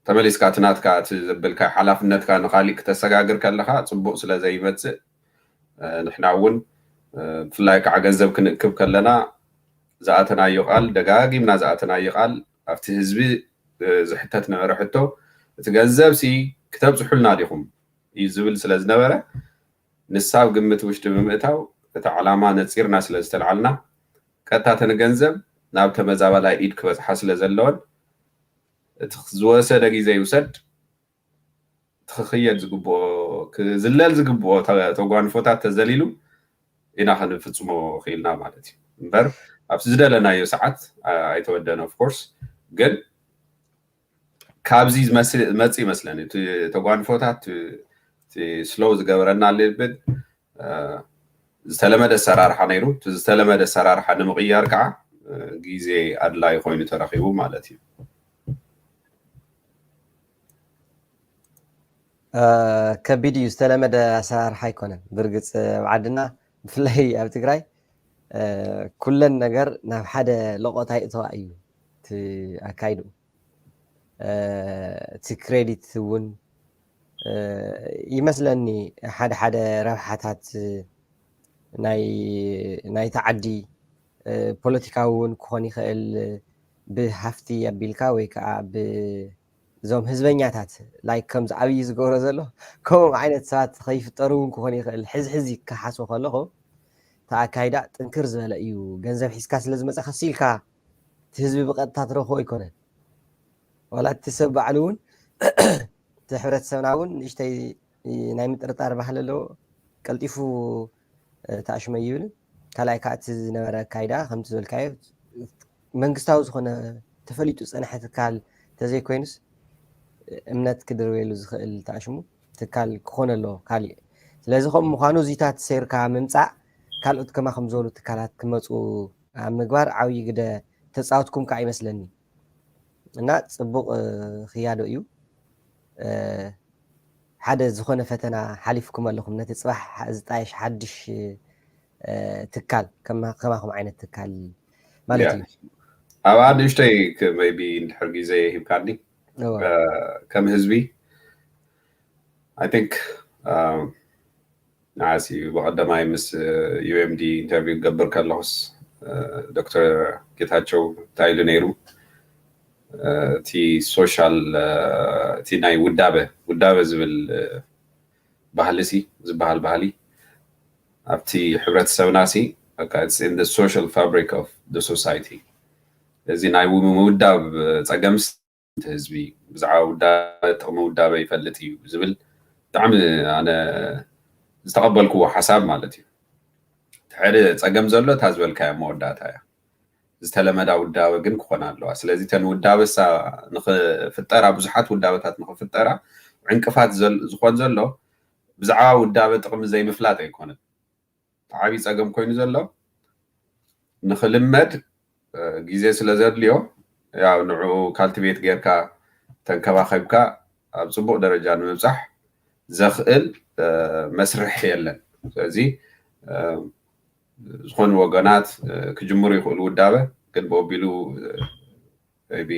ተመሊስካ እቲ ናትካ እቲ ዘበልካ ሓላፍነትካ ንካሊእ ክተሰጋግር ከለካ ፅቡቅ ስለ ዘይመፅእ ንሕና እውን ብፍላይ ከዓ ገንዘብ ክንእክብ ከለና ዝኣተናዮ ቃል ደጋጊምና ዝኣተናዮ ቃል ኣብቲ ህዝቢ ዝሕተት ነበረ ሕቶ እቲ ገንዘብ ሲ ክተብፅሑልና ዲኹም እዩ ዝብል ስለ ዝነበረ ንሳብ ግምት ውሽጢ ብምእታው እቲ ዓላማ ነፂርና ስለ ዝተልዓልና ቀጥታ ተን ገንዘብ ናብ ተመዛባላይ ኢድ ክበፅሓ ስለ ዘለወን እቲ ዝወሰደ ግዜ ይውሰድ ክኽየድ ዝግብኦ ክዝለል ዝግብኦ ተጓንፎታት ተዘሊሉ ኢና ክንፍፅሞ ክኢልና ማለት እዩ እምበር ኣብቲ ዝደለናዮ ሰዓት ኣይተወደነ ኦፍኮርስ ግን ካብዚ ዝመጽእ ይመስለኒ እቲ ተጓንፎታት፣ እቲ ስሎው ዝገበረና ልብል ዝተለመደ ኣሰራርሓ ነይሩ። እቲ ዝተለመደ ኣሰራርሓ ንምቕያር ከዓ ግዜ ኣድላይ ኮይኑ ተረኺቡ ማለት እዩ። ከቢድ እዩ። ዝተለመደ ኣሰራርሓ ኣይኮነን። ብርግፅ ኣብ ዓድና ብፍላይ ኣብ ትግራይ ኩለን ነገር ናብ ሓደ ለቆታ ይእተዋ እዩ እቲ ኣካይዱ። እቲ ክሬዲት እውን ይመስለኒ ሓደ ሓደ ረብሓታት ናይቲ ዓዲ ፖለቲካዊ እውን ክኾን ይኽእል፣ ብሃፍቲ ኣቢልካ ወይ ከዓ እዞም ህዝበኛታት ላይክ ከምዚ ኣብይ ዝገብሮ ዘሎ ከምኦም ዓይነት ሰባት ከይፍጠሩ እውን ክኾን ይኽእል። ሕዚ ሕዚ ክሓስቦ ከለኹ እቲ ኣካይዳ ጥንክር ዝበለ እዩ። ገንዘብ ሒዝካ ስለ ዝመፀ ከሲልካ እቲ ህዝቢ ብቐጥታ ትረኽቦ ኣይኮነን። ዋላ እቲ ሰብ ባዕሉ እውን እቲ ሕብረተሰብና እውን ንእሽተይ ናይ ምጥርጣር ባህሊ ኣለዎ። ቀልጢፉ ተኣሽመ ይብል። ካልኣይ ከዓ እቲ ዝነበረ ኣካይዳ ከምቲ ዝበልካዮ መንግስታዊ ዝኾነ ተፈሊጡ ዝፀንሐ ትካል ተዘይኮይኑስ እምነት ክድርበየሉ ዝኽእል ተኣሽሙ ትካል ክኾን ኣለዎ ካሊእ። ስለዚ ከምኡ ምዃኑ እዚታት ሰይርካ ምምፃእ ካልኦት ከማኹም ዝበሉ ትካላት ክመፁ ኣብ ምግባር ዓብዪ ግደ ተፃወትኩም ከዓ ይመስለኒ። እና ፅቡቕ ክያዶ እዩ። ሓደ ዝኾነ ፈተና ሓሊፍኩም ኣለኹም ነቲ ፅባሕ ዝጣየሽ ሓድሽ ትካል ከማኹም ዓይነት ትካል ማለት እዩ። ኣብኣ ንእሽተይ ቢ እንድሕር ግዜ ሂብካኒ ከም ህዝቢ I think ንዓሲ ብቐደማይ ምስ ዩኤምዲ ኢንተርቪው ክገብር ከለኹስ ዶክተር ጌታቸው እንታይ ኢሉ ነይሩ? እቲ ሶሻል እቲ ናይ ውዳበ ውዳበ ዝብል ባህሊ ሲ ዝበሃል ባህሊ ኣብቲ ሕብረተሰብና ሲ social fabric of society እዚ ናይ ምውዳብ ፀገምስ ህዝቢ ብዛዕባ ውዳበ ጥቕሚ ውዳበ ይፈልጥ እዩ ዝብል ብጣዕሚ ኣነ ዝተቐበልክዎ ሓሳብ ማለት እዩ። ሓደ ፀገም ዘሎ እታ ዝበልካዮ መወዳእታ እያ። ዝተለመዳ ውዳበ ግን ክኾና ኣለዋ። ስለዚ ተን ውዳበሳ ንክፍጠራ ብዙሓት ውዳበታት ንክፍጠራ ዕንቅፋት ዝኾን ዘሎ ብዛዕባ ውዳበ ጥቕሚ ዘይምፍላጥ ኣይኮነን። ዓብዪ ፀገም ኮይኑ ዘሎ ንክልመድ ግዜ ስለ ዘድልዮ ያው ንዕኡ ካልቲቬት ጌርካ ተንከባኸብካ ኣብ ፅቡቕ ደረጃ ንምብፃሕ ዘኽእል መስርሕ የለን። ስለዚ ዝኾኑ ወገናት ክጅምሩ ይኽእሉ ውዳበ ግን ብኦቢሉ ቢ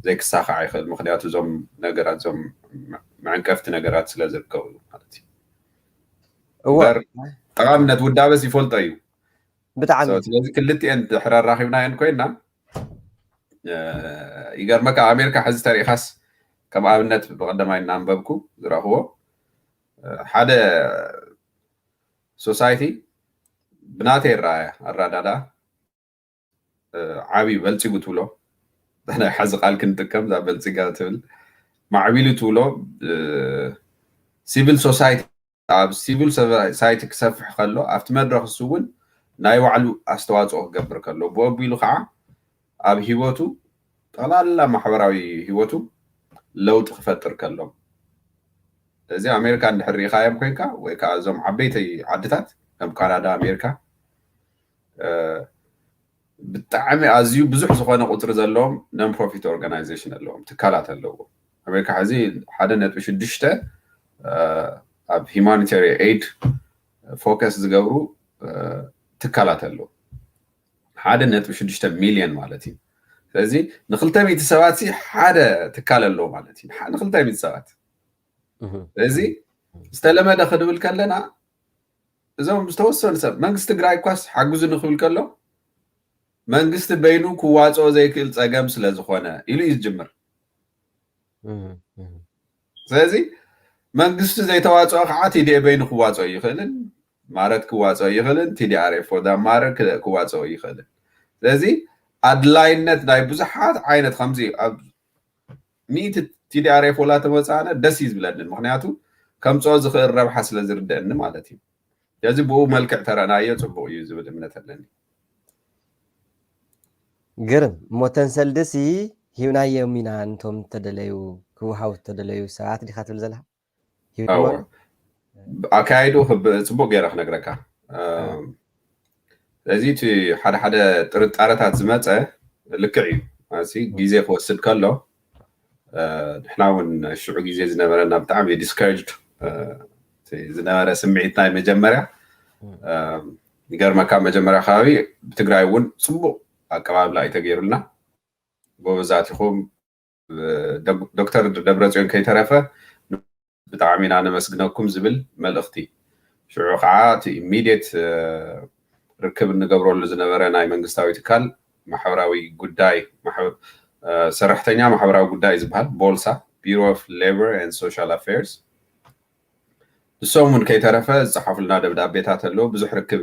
ዘይክሳኻዕ ይኽእል። ምክንያቱ እዞም ነገራት እዞም መዕንቀፍቲ ነገራት ስለ ዝርከቡ ማለት እዩ። እምበር ጠቓምነት ውዳበስ ይፈልጦ እዩ። ብጣዕሚ ስለዚ ክልቲኤን ድሕር ኣራኺብናየን ኮይና ይገርመካ ኣሜሪካ ሕዚ ተሪኢኻስ ከም ኣብነት ብቐደማይ እናንበብኩ ዝረእኽዎ ሓደ ሶሳይቲ ብናተይ ረኣያ ኣራዳዳ ዓብዩ በልፂጉ ትብሎ ናይ ሓዚ ቃል ክንጥቀም እዛ በልፂጋ ትብል ማዕቢሉ ትብሎ ሲቪል ሶሳይቲ ኣብ ሲቪል ሶሳይቲ ክሰፍሕ ከሎ ኣብቲ መድረክ እሱ እውን ናይ ባዕሉ ኣስተዋፅኦ ክገብር ከሎ ብኦቢሉ ከዓ ኣብ ሂወቱ ጠቕላላ ማሕበራዊ ሂወቱ ለውጢ ክፈጥር ከሎ እዚ ኣሜሪካ እንድሕር ርኢኻዮም ኮይንካ ወይ ከዓ እዞም ዓበይቲ ዓድታት ከም ካናዳ ኣሜሪካ ብጣዕሚ ኣዝዩ ብዙሕ ዝኾነ ቁፅሪ ዘለዎም non profit organization ኣለዎም ትካላት ኣለዎ። ኣሜሪካ ሕዚ ሓደ ነጥቢ ሽዱሽተ ኣብ humanitarian aid focus ዝገብሩ ትካላት ኣለዉ። ሓደ ነጥቢ ሽዱሽተ ሚሊዮን ማለት እዩ። ስለዚ ንክልተ ሚእቲ ሰባት ሓደ ትካል ኣለዎ ማለት እዩ። ንክልተ ሚእቲ ሰባት ስለዚ ዝተለመደ ክንብል ከለና እዞም ዝተወሰኑ ሰብ መንግስቲ ትግራይ እኳስ ሓግዙ ንክብል ከሎ መንግስቲ በይኑ ክዋፅኦ ዘይክእል ፀገም ስለ ዝኾነ ኢሉ እዩ ዝጅምር። ስለዚ መንግስቲ ዘይተዋፅኦ ከዓ ቲዲኤ በይኑ ክዋፅኦ ይኽእልን ማረት ክዋፅኦ ይኽእልን ቲዲኣርኤፍ ወዳ ማረት ክዋፅኦ ይኽእልን። ስለዚ ኣድላይነት ናይ ብዙሓት ዓይነት ከምዚ ኣብ ሚእቲ ቲዲኣርኤፍ ወላ ተመፃነ ደስ እዩ ዝብለኒ። ምክንያቱ ከምፅኦ ዝኽእል ረብሓ ስለ ዝርደአኒ ማለት እዩ። ስለዚ ብኡ መልክዕ ተረእናዮ ፅቡቅ እዩ ዝብል እምነት ኣለኒ። ግርም እሞ ተንሰልድሲ ሂብናዮም ኢና እንቶም ተደለዩ ክወሃቡ እተደለዩ ሰባት ዲኻ ትብል ዘለኻ? ኣካይዱ ጽቡቅ ገይረ ክነግረካ። ስለዚ እቲ ሓደ ሓደ ጥርጣረታት ዝመፀ ልክዕ እዩ። ግዜ ክወስድ ከሎ ንሕና እውን ሽዑ ግዜ ዝነበረና ብጣዕሚ discouraged ዝነበረ ስምዒት ናይ መጀመርያ ይገርመካ። መጀመርያ ከባቢ ብትግራይ እውን ፅቡቅ ኣቀባብላ እዩ ተገይሩልና። ጎበዛት ኢኹም። ዶክተር ደብረፅዮን ከይተረፈ ብጣዕሚ ኢና ነመስግነኩም ዝብል መልእኽቲ። ሽዑ ከዓ እቲ immediate ርክብ እንገብረሉ ዝነበረ ናይ መንግስታዊ ትካል ማሕበራዊ ጉዳይ ሰራሕተኛ ማሕበራዊ ጉዳይ ዝበሃል ቦልሳ፣ Bureau of Labor and Social Affairs፣ ንሶም እውን ከይተረፈ ዝፀሓፉልና ደብዳቤታት ኣለዉ። ብዙሕ ርክብ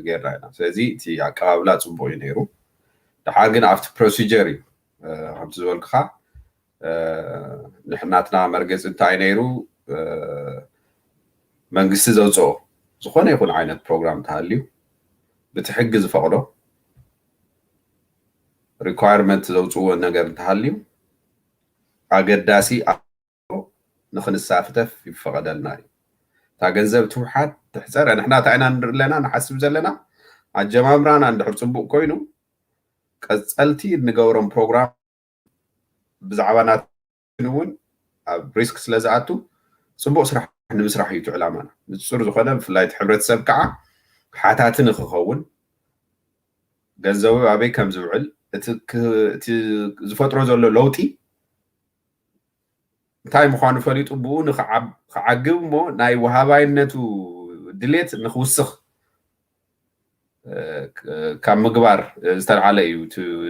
ጌርና ኢና። ስለዚ እቲ ኣቀባብላ ፅቡቅ እዩ ነይሩ። ደሓር ግን ኣብቲ procedure እዩ ከምቲ ዝበልኩኻ ንሕናትና መርገፂ እንታይ ነይሩ? መንግስቲ ዘውፅኦ ዝኾነ ይኹን ዓይነት ፕሮግራም ተሃልዩ ብቲ ሕጊ ዝፈቕዶ requirement ዘውፅዎ ነገር እንተሃልዩ ኣገዳሲ ንክንሳተፍ ይፈቐደልና እዩ። እታ ገንዘብ ትውሓድ ትሕፀረ ንሕና እንታይ ኢና ንርኢ ኣለና ንሓስብ ዘለና ኣጀማምራና እንድሕር ፅቡቅ ኮይኑ ቀፀልቲ እንገብሮም ፕሮግራም ብዛዕባ ናትን እውን ኣብ risk ስለ ዝኣቱ ፅቡቅ ስራሕ ንምስራሕ እዩ እቲ ዕላማና። ንፁር ዝኾነ ብፍላይ እቲ ሕብረተሰብ ከዓ ሓታቲ ንክኸውን ገንዘቡ ኣበይ ከም ዝውዕል እቲ ዝፈጥሮ ዘሎ ለውጢ እንታይ ምዃኑ ፈሊጡ ብኡ ክዓግብ እሞ ናይ ወሃባይነቱ ድሌት ንክውስኽ ካብ ምግባር ዝተልዓለ እዩ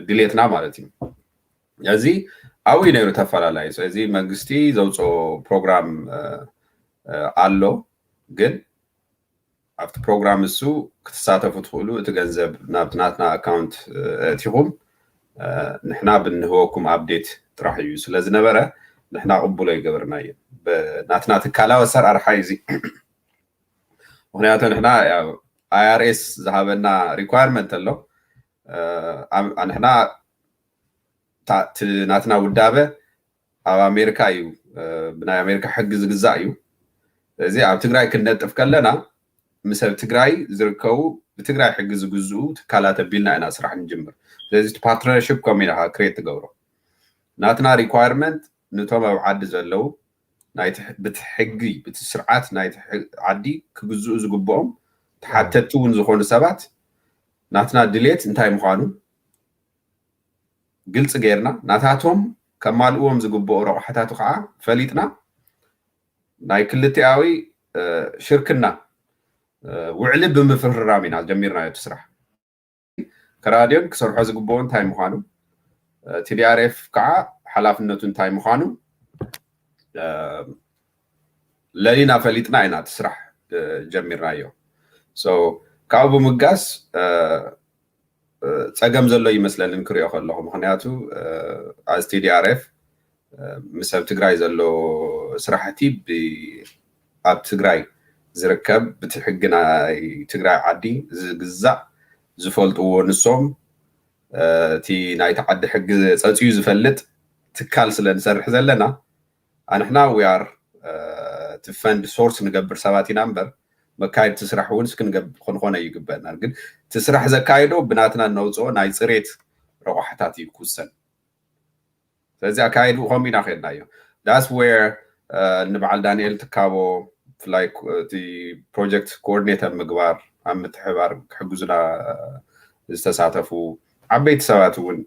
ድሌትና ማለት እዩ። እዚ ኣብኡ ነይሩ ተፈላላይ። ስለዚ መንግስቲ ዘውፅኦ ፕሮግራም ኣሎ፣ ግን ኣብቲ ፕሮግራም እሱ ክትሳተፉ ትኽእሉ እቲ ገንዘብ ናብቲ ናትና ኣካውንት ኣእቲኹም ንሕና ብንህበኩም update ጥራሕ እዩ ስለ ዝነበረ ንሕና ቅቡሎ ይገበርና እዩ። ናትና ትካላዊ ኣሰራርሓ እዩ እዚ። ምክንያቱ ንሕና IRS ዝሃበና requirement ኣሎ። ንሕና ናትና ውዳበ ኣብ ኣሜሪካ እዩ፣ ብናይ ኣሜሪካ ሕጊ ዝግዛእ እዩ። ስለዚ ኣብ ትግራይ ክንነጥፍ ከለና ምስ ኣብ ትግራይ ዝርከቡ ብትግራይ ሕጊ ዝግዝኡ ትካላት ኣቢልና ኢና ስራሕ ንጅምር። ስለዚ partnership ከምኡ ኢና create ትገብሮ። ናትና requirement ንቶም ኣብ ዓዲ ዘለዉ ብቲ ሕጊ ብቲ ስርዓት ናይቲ ዓዲ ክግዝኡ ዝግብኦም ተሓተቲ እውን ዝኾኑ ሰባት ናትና ድሌት እንታይ ምዃኑ ግልፂ ገይርና ናታቶም ከማልእዎም ዝግብኦ ረቑሕታቱ ከዓ ፈሊጥና ናይ ክልቲኣዊ ሽርክና ውዕሊ ብምፍርራም ኢና ጀሚርናዮ እቲ ስራሕ። ከራድዮን ክሰርሖ ዝግብኦ እንታይ ምዃኑ፣ TDRF ከዓ ሓላፍነቱ እንታይ ምዃኑ ለሊና ፈሊጥና ኢና እቲ ስራሕ ጀሚርናዮ። ካብኡ ብምጋስ ፀገም ዘሎ ይመስለኒ ክሪኦ ከለኹ። ምክንያቱ as TDRF ምስ ኣብ ትግራይ ዘሎ ስራሕቲ ኣብ ትግራይ ዝርከብ ብቲ ሕጊ ናይ ትግራይ ዓዲ ዝግዛእ ዝፈልጥዎ ንሶም እቲ ናይቲ ዓዲ ሕጊ ፀፅዩ ዝፈልጥ ትካል ስለ ንሰርሕ ዘለና ኣንሕና we are እቲ fund source ንገብር ሰባት ኢና እምበር መካየድቲ ስራሕ እውን ክንኾነ ይግበእና። ግን እቲ ስራሕ ዘካይዶ ብናትና እነውፅኦ ናይ ፅሬት ረቋሕታት እዩ ክውሰን። ስለዚ ኣካየድኡ ከምኡ ኢና ከድናዮ። That's where ንበዓል ዳንኤል ትካቦ ብፍላይ እቲ project coordinate ኣብ ምግባር ኣብ ምትሕባር ክሕግዙና ዝተሳተፉ ዓበይቲ ሰባት እውን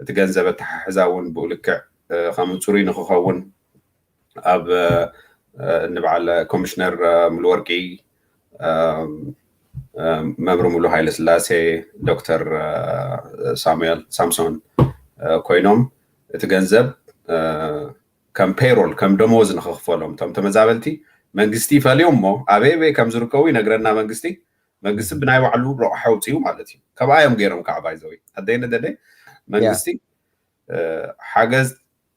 እቲ ገንዘብ ኣተሓሕዛ እውን ብኡ ልክዕ ከም ፅሩይ ንክኸውን ኣብ ንበዓል ኮሚሽነር ሙሉወርቂ፣ መምህር ሙሉ ሃይለስላሴ፣ ዶክተር ሳሙኤል ሳምሶን ኮይኖም እቲ ገንዘብ ከም payroll ከም ደሞዝ ንክኽፈሎም እቶም ተመዛበልቲ መንግስቲ ይፈልዮም እሞ ኣበይ ኣበይ ከም ዝርከቡ ይነግረና መንግስቲ። መንግስቲ ብናይ ባዕሉ ረቑሓ ኣውፅኡ ማለት እዩ። ካብኣ እዮም ገይሮም ከዓ ባይዘወይ ኣደይነ ደደ መንግስቲ ሓገዝ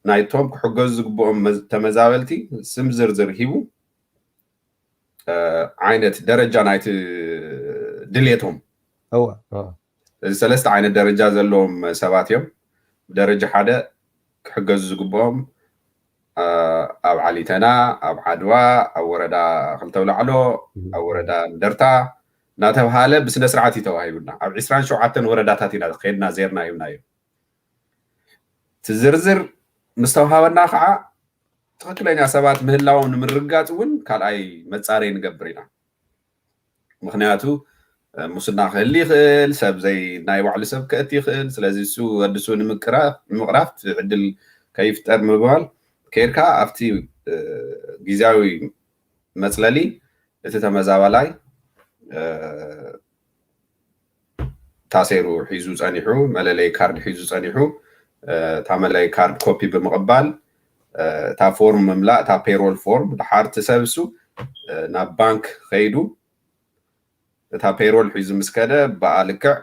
ናይቶም ክሕገዙ ዝግብኦም ተመዛበልቲ ስም ዝርዝር ሂቡ ዓይነት ደረጃ ናይቲ ድሌቶም እዚ ሰለስተ ዓይነት ደረጃ ዘለዎም ሰባት እዮም። ደረጃ ሓደ ክሕገዙ ዝግብኦም ኣብ ዓሊተና፣ ኣብ ዓድዋ፣ ኣብ ወረዳ ክልተ ኣውላዕሎ፣ ኣብ ወረዳ እንደርታ እናተብሃለ ብስነ ስርዓት እዩ ተዋሂቡና። ኣብ ዕስራን ሸውዓተን ወረዳታት ኢና ከድና ዜርና ሂብናዮ። እቲ ዝርዝር ምስ ተዋሃበና ከዓ ትኽክለኛ ሰባት ምህላዎም ንምርግጋፅ እውን ካልኣይ መፃረይ ንገብር ኢና። ምክንያቱ ሙስና ክህል ይኽእል፣ ሰብ ዘይ ናይ ባዕሉ ሰብ ከእት ይኽእል። ስለዚ እሱ ወዲ እሱ ንምቅራፍ ዕድል ከይፍጠር ምባል ከይድካ ኣብቲ ግዜያዊ መፅለሊ እቲ ተመዛባላይ ታሴሩ ሒዙ ፀኒሑ፣ መለለይ ካርድ ሒዙ ፀኒሑ፣ እታ መለለይ ካርድ ኮፒ ብምቕባል እታ ፎርም ምምላእ፣ እታ ፔሮል ፎርም ድሓር እቲ ሰብ እሱ ናብ ባንክ ከይዱ እታ ፔሮል ሒዙ ምስ ከደ ብኣ ልክዕ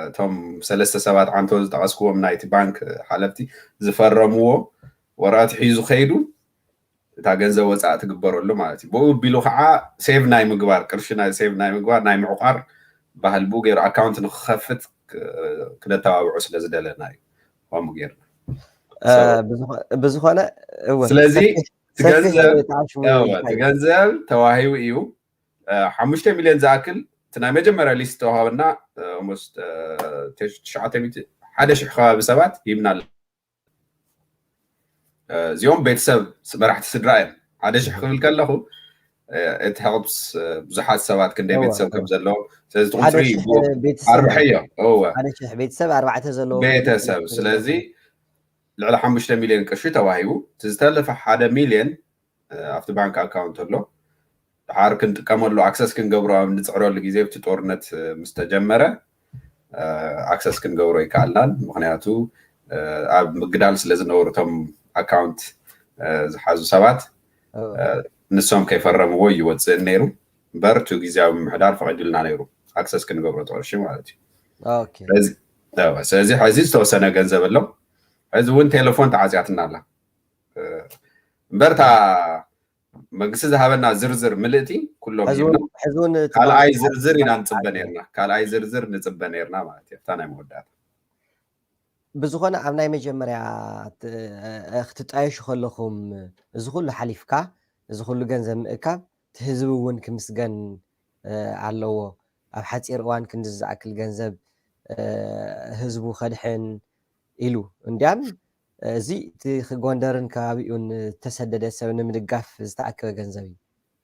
እቶም ሰለስተ ሰባት ዓንቶ ዝጠቐስክዎም ናይቲ ባንክ ሓለፍቲ ዝፈረምዎ ወረቐት ሒዙ ከይዱ እታ ገንዘብ ወፃእ ትግበረሉ ማለት እዩ። ብኡ ቢሉ ከዓ ሴቭ ናይ ምግባር ቅርሺ ሴቭ ናይ ምግባር ናይ ምዕቋር ባህል ብኡ ገይሩ ኣካውንት ንክኸፍት ክነተባብዖ ስለ ዝደለና እዩ ከምኡ ገይርና። ብዝኾነ ስለዚ ገንዘብ ተዋሂቡ እዩ። ሓሙሽተ ሚሊዮን ዝኣክል እቲ ናይ መጀመርያ ሊስት ተዋሃበና ሓደ ሺሕ ከባቢ ሰባት ሂብና። እዚኦም ቤተሰብ መራሕቲ ስድራ እዮም። ሓደ ሽሕ ክብል ከለኹ እቲ ሄልፕስ ብዙሓት ሰባት ክንደይ ቤተሰብ ከም ዘለዎ ስለዚ ትቁፅሪ ኣርብሐዮ ቤተሰብ ኣርባዕተ ዘለዎ ቤተሰብ ስለዚ ልዕሊ ሓሙሽተ ሚሊዮን ቅርሺ ተዋሂቡ እቲ ዝተለፈ ሓደ ሚሊዮን ኣብቲ ባንክ ኣካውንት ኣሎ ድሓር ክንጥቀመሉ ኣክሰስ ክንገብሮ ኣብ ንፅዕረሉ ግዜ እቲ ጦርነት ምስ ተጀመረ ኣክሰስ ክንገብሮ ይከኣልናን ምክንያቱ ኣብ ምግዳል ስለ ዝነበሩ እቶም ኣካውንት ዝሓዙ ሰባት ንሶም ከይፈረምዎ እዩ ይወፅእን ነይሩ እምበር እቲ ግዜያዊ ምምሕዳር ፈቒዱልና ነይሩ ኣክሰስ ክንገብሮ ትቕርሺ ማለት እዩ ስለዚ ሕዚ ዝተወሰነ ገንዘብ ኣሎ ሕዚ እውን ቴሌፎን ተዓፅያትና ኣላ እምበርታ መንግስቲ ዝሃበና ዝርዝር ምልእቲ ኩሎም ካልኣይ ዝርዝር ኢና ንፅበ ነርና ካልኣይ ዝርዝር ንፅበ ነርና ማለት እዩ ናይ መወዳእታ ብዝኾነ ኣብ ናይ መጀመርያ ክትጣየሹ ከለኹም እዚ ኩሉ ሓሊፍካ እዚ ኩሉ ገንዘብ ምእካብ እቲ ህዝቢ እውን ክምስገን ኣለዎ ኣብ ሓፂር እዋን ክንዲ ዝኣክል ገንዘብ ህዝቡ ከድሕን ኢሉ እንዲያም እዚ እቲ ጎንደርን ከባቢኡን ዝተሰደደ ሰብ ንምድጋፍ ዝተኣከበ ገንዘብ እዩ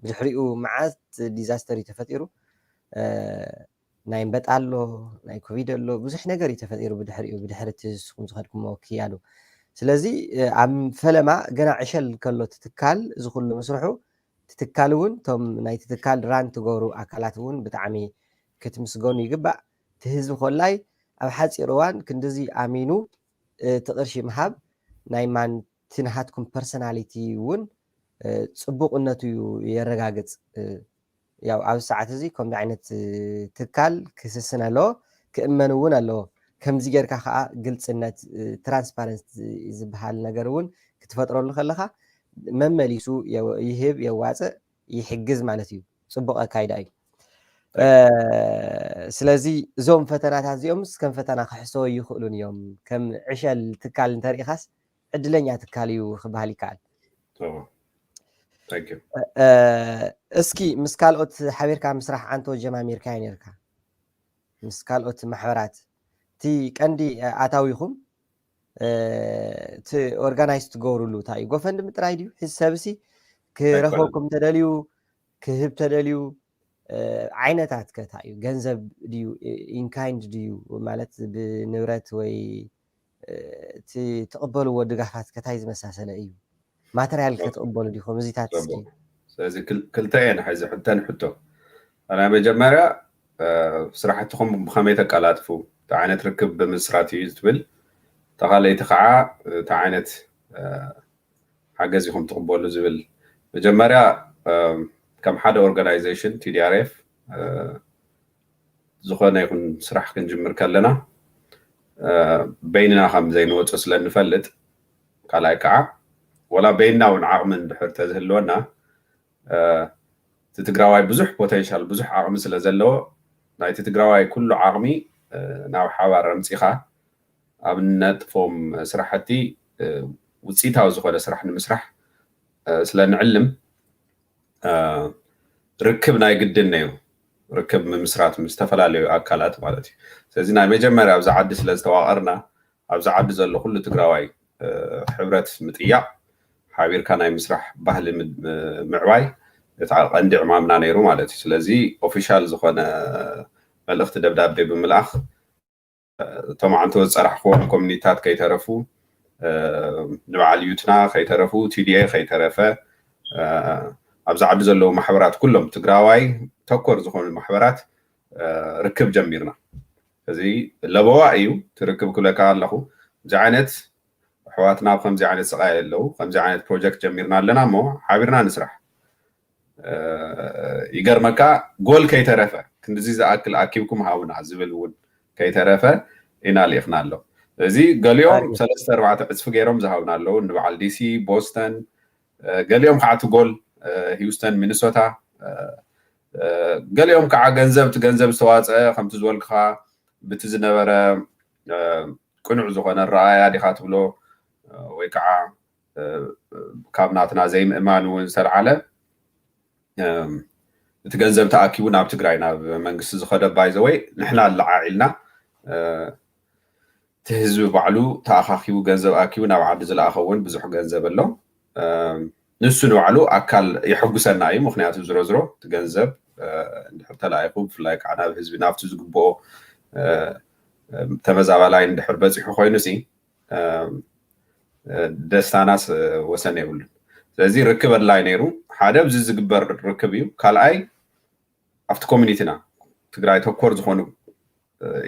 ብድሕሪኡ መዓት ዲዛስተር እዩ ተፈጢሩ ናይ እምበጣ ኣሎ ናይ ኮቪድ ኣሎ ብዙሕ ነገር እዩ ተፈጢሩ ብድሕሪኡ ብድሕሪ እቲ ንስኹም ዝኸድኩሞ ክያዶ ስለዚ ኣብ ፈለማ ገና ዕሸል ከሎ ትትካል እዚ ኩሉ ምስርሑ ትትካል እውን እቶም ናይ ትትካል ራን ትገብሩ ኣካላት እውን ብጣዕሚ ክትምስገኑ ይግባእ እቲ ህዝቢ ኮላይ ኣብ ሓፂር እዋን ክንድዚ ኣሚኑ እቲ ቅርሺ ምሃብ ናይ ማን እቲ ናሃትኩም ፐርሰናሊቲ እውን ፅቡቅነቱ እዩ የረጋግፅ ያው ኣብዚ ሰዓት እዚ ከምዚ ዓይነት ትካል ክስስን ኣለዎ ክእመን እውን ኣለዎ ከምዚ ጌርካ ከዓ ግልፅነት ትራንስፓረንስ ዝበሃል ነገር እውን ክትፈጥረሉ ከለካ መመሊሱ ይህብ የዋፅእ ይሕግዝ ማለት እዩ ፅቡቅ ኣካይዳ እዩ ስለዚ እዞም ፈተናታት እዚኦምስ ከም ፈተና ክሕሰቦ ይኽእሉን እዮም ከም ዕሸል ትካል እንተሪኢኻስ ዕድለኛ ትካል እዩ ክበሃል ይከኣል እስኪ ምስ ካልኦት ሓቢርካ ምስራሕ ዓንቶ ጀማሚርካ ነርካ ምስ ካልኦት ማሕበራት እቲ ቀንዲ ኣታዊኹም እቲ ኦርጋናይዝ ትገብሩሉ እንታይ እዩ ጎፈንድሚ ጥራይ ድዩ ሕዚ ሰብሲ ክረኸብኩም ተደልዩ ክህብ ተደልዩ ዓይነታት ከታ እዩ ገንዘብ ድዩ ኢንካይንድ ድዩ ማለት ብንብረት ወይ እቲ ትቕበልዎ ድጋፋት ከታይ ዝመሳሰለ እዩ ማተርያል ክትቕበሉ ዲኹም እዚታት እስኪ ስለዚ ክልተ እየን ሕዚ ሕተን ሕቶ ናይ መጀመርያ ስራሕትኹም ብኸመይ ተቀላጥፉ እቲ ዓይነት ርክብ ብምስራት እዩ ትብል ተኻለይቲ ከዓ እቲ ዓይነት ሓገዝ ኢኹም ትቕበሉ ዝብል መጀመርያ ከም ሓደ ኦርጋናይዜሽን ቲዲኣርኤፍ ዝኾነ ይኹን ስራሕ ክንጅምር ከለና በይንና ከም ዘይንወፆ ስለ እንፈልጥ ካልኣይ ከዓ ወላ በይንና እውን ዓቕሚ እንድሕር ተዝህልወና እቲ ትግራዋይ ብዙሕ ፖቴንሻል ብዙሕ ዓቕሚ ስለ ዘለዎ ናይቲ ትግራዋይ ኩሉ ዓቕሚ ናብ ሓባር ኣምፂኻ ኣብ ነጥፎም ስራሕቲ ውፅኢታዊ ዝኾነ ስራሕ ንምስራሕ ስለ ንዕልም ርክብ ናይ ግድን ነይሩ። ርክብ ምምስራት ምስ ዝተፈላለዩ ኣካላት ማለት እዩ። ስለዚ ናይ መጀመርያ ኣብዚ ዓዲ ስለ ዝተዋቐርና ኣብዚ ዓዲ ዘሎ ኩሉ ትግራዋይ ሕብረት ምጥያቕ ሓቢርካ ናይ ምስራሕ ባህሊ ምዕባይ እቲ ቀንዲ ዕማምና ነይሩ ማለት እዩ። ስለዚ ኦፊሻል ዝኾነ መልእኽቲ ደብዳቤ ብምልኣኽ እቶም ዓንቶ ዝፀራሕክዎም ኮሚኒታት ከይተረፉ ንበዓል ዩትና ከይተረፉ ቲዲኤ ከይተረፈ ኣብዚ ዓዲ ዘለዉ ማሕበራት ኩሎም ትግራዋይ ተኮር ዝኾኑ ማሕበራት ርክብ ጀሚርና። እዚ ለበዋ እዩ ትርክብ ክብለካ ኣለኹ። እዚ ዓይነት ኣሕዋትና ኣብ ከምዚ ዓይነት ስቓይ ኣለዉ ከምዚ ዓይነት ፕሮጀክት ጀሚርና ኣለና እሞ ሓቢርና ንስራሕ። ይገርመካ ጎል ከይተረፈ ክንድዚ ዝኣክል ኣኪብኩም ሃቡና ዝብል እውን ከይተረፈ ኢና ልኢኽና ኣሎ። እዚ ገሊኦም ሰለስተ ኣርባዕተ ዕፅፊ ገይሮም ዝሃቡና ኣለዉ ንበዓል ዲሲ፣ ቦስተን፣ ገሊኦም ከዓ እቲ ጎል ሂውስተን፣ ሚኒሶታ፣ ገሊኦም ከዓ ገንዘብ እቲ ገንዘብ ዝተዋፀአ ከምቲ ዝበልክኻ ብቲ ዝነበረ ቅኑዕ ዝኾነ ረኣያ ዲኻ ትብሎ ወይ ከዓ ካብ ናትና ዘይምእማን እውን ዝተልዓለ እቲ ገንዘብ ተኣኪቡ ናብ ትግራይ ናብ መንግስቲ ዝኸደ ባይዘወይ ንሕና ኣለዓዒልና እቲ ህዝቢ ባዕሉ ተኣኻኪቡ ገንዘብ ኣኪቡ ናብ ዓዲ ዝለኣኸ እውን ብዙሕ ገንዘብ ኣሎ። ንሱ ንባዕሉ ኣካል የሐጉሰና እዩ። ምክንያቱ ዝሮ ዝሮ እቲ ገንዘብ እንድሕር ተለኣይኹ ብፍላይ ከዓ ናብ ህዝቢ ናብቲ ዝግብኦ ተመዛባላይ እንድሕር በፂሑ ኮይኑ ሲ ደስታናስ ወሰን የብሉን። ስለዚ ርክብ ኣድላይ ነይሩ። ሓደ ኣብዚ ዝግበር ርክብ እዩ። ካልኣይ ኣብቲ ኮሚኒቲና ትግራይ ተኮር ዝኾኑ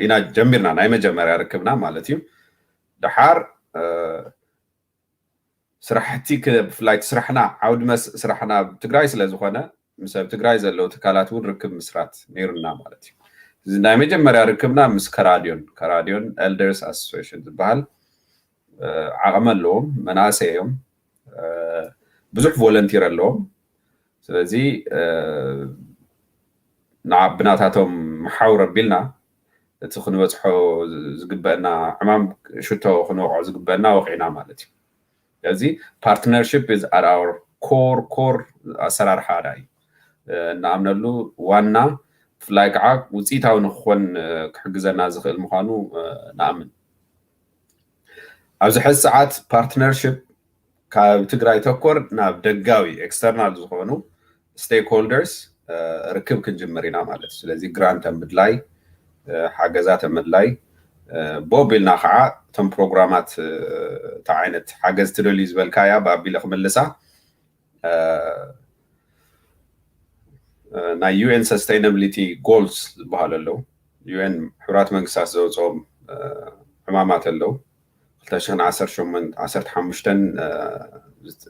ኢና ጀሚርና ናይ መጀመርያ ርክብና ማለት እዩ። ደሓር ስራሕቲ ብፍላይ ስራሕና ዓውዲ መስ ስራሕና ትግራይ ስለ ዝኾነ ምስ ኣብ ትግራይ ዘለዉ ትካላት እውን ርክብ ምስራት ነይሩና ማለት እዩ። እዚ ናይ መጀመርያ ርክብና ምስ ከራድዮን ከራድዮን ኤልደርስ ኣሶሲሽን ዝበሃል ዓቕሚ ኣለዎም፣ መናእሰይ እዮም፣ ብዙሕ ቮለንቲር ኣለዎም። ስለዚ ብናታቶም መሓውር ኣቢልና እቲ ክንበፅሖ ዝግበአና ዕማም ሽቶ ክንወቕዖ ዝግበአና ወቂዕና ማለት እዩ። ስለዚ partnership is at our core core ኣሰራርሓና እዩ። እንኣምነሉ ዋና ብፍላይ ከዓ ውፅኢታዊ ንክኾን ክሕግዘና ዝኽእል ምዃኑ ንኣምን። ኣብዚ ሕዚ ሰዓት partnership ካብ ትግራይ ተኮር ናብ ደጋዊ external ዝኾኑ stakeholders ርክብ ክንጅምር ኢና ማለት እዩ። ስለዚ ግራንት ኣብ ምድላይ ሓገዛት ኣብ ምድላይ ቦብ ኢልና ከዓ እቶም ፕሮግራማት እንታይ ዓይነት ሓገዝ ትደልዩ ዝበልካያ ብኣቢለ ክምልሳ ናይ ዩኤን sustainability goals ዝበሃሉ ኣለዉ። ዩኤን ሕቡራት መንግስታት ዘውፅኦም ዕማማት ኣለዉ። ክልተ ሽሕን ዓሰርተ ሸሞንተን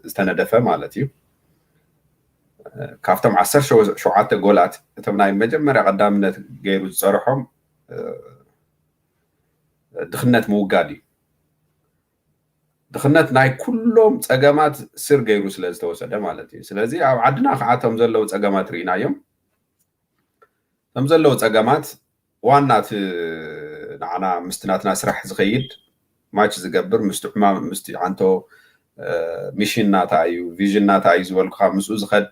ዝተነደፈ ማለት እዩ። ካብቶም ዓሰርተ ሸውዓተ ጎላት እቶም ናይ መጀመርያ ቀዳምነት ገይሩ ዝፀርሖም ድኽነት ምውጋድ እዩ። ድኽነት ናይ ኩሎም ፀገማት ስር ገይሩ ስለ ዝተወሰደ ማለት እዩ። ስለዚ ኣብ ዓድና ከዓ እቶም ዘለዉ ፀገማት ርኢናዮም። እቶም ዘለዉ ፀገማት ዋና እቲ ንዓና ምስቲ ናትና ስራሕ ዝኸይድ ማች ዝገብር ምስቲ ዕማም ምስቲ ዓንቶ ሚሽን ናታ እዩ ቪዥን ናታ እዩ ዝበልኩካ ምስኡ ዝኸድ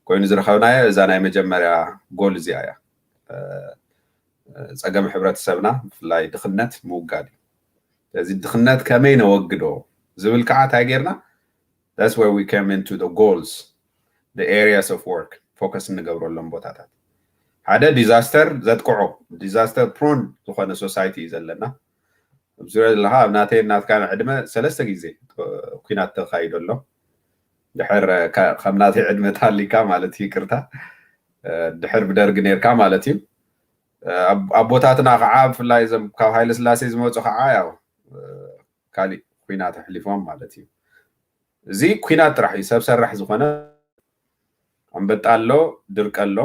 ኮይኑ ዝረኸብናዮ እዛ ናይ መጀመርያ ጎል እዚኣ እያ። ፀገም ሕብረተሰብና ብፍላይ ድኽነት ምውጋድ እዩ። ስለዚ ድኽነት ከመይ ነወግዶ ዝብል ከዓ እንታይ ጌርና that's where we came into the goals the areas of work focus እንገብረሎም ቦታታት ሓደ disaster ዘጥቅዖ disaster prone ዝኾነ society እዩ ዘለና። ኣብ ዙርያ ዘለካ ኣብ ናተይ ናትካ ዕድመ ሰለስተ ግዜ ኩናት ተካይዶ ኣሎ። ድሕር ከም ናተይ ዕድመ ታሊካ ማለት ይቅርታ ድሕር ብደርግ ነርካ ማለት እዩ። ኣቦታትና ከዓ ብፍላይ እዞም ካብ ሃይለ ስላሴ ዝመፁ ከዓ ያው ካሊእ ኩናት ኣሕሊፎም ማለት እዩ። እዚ ኩናት ጥራሕ እዩ ሰብ ሰራሕ ዝኾነ ኣንበጣ ኣሎ ድርቂ ኣሎ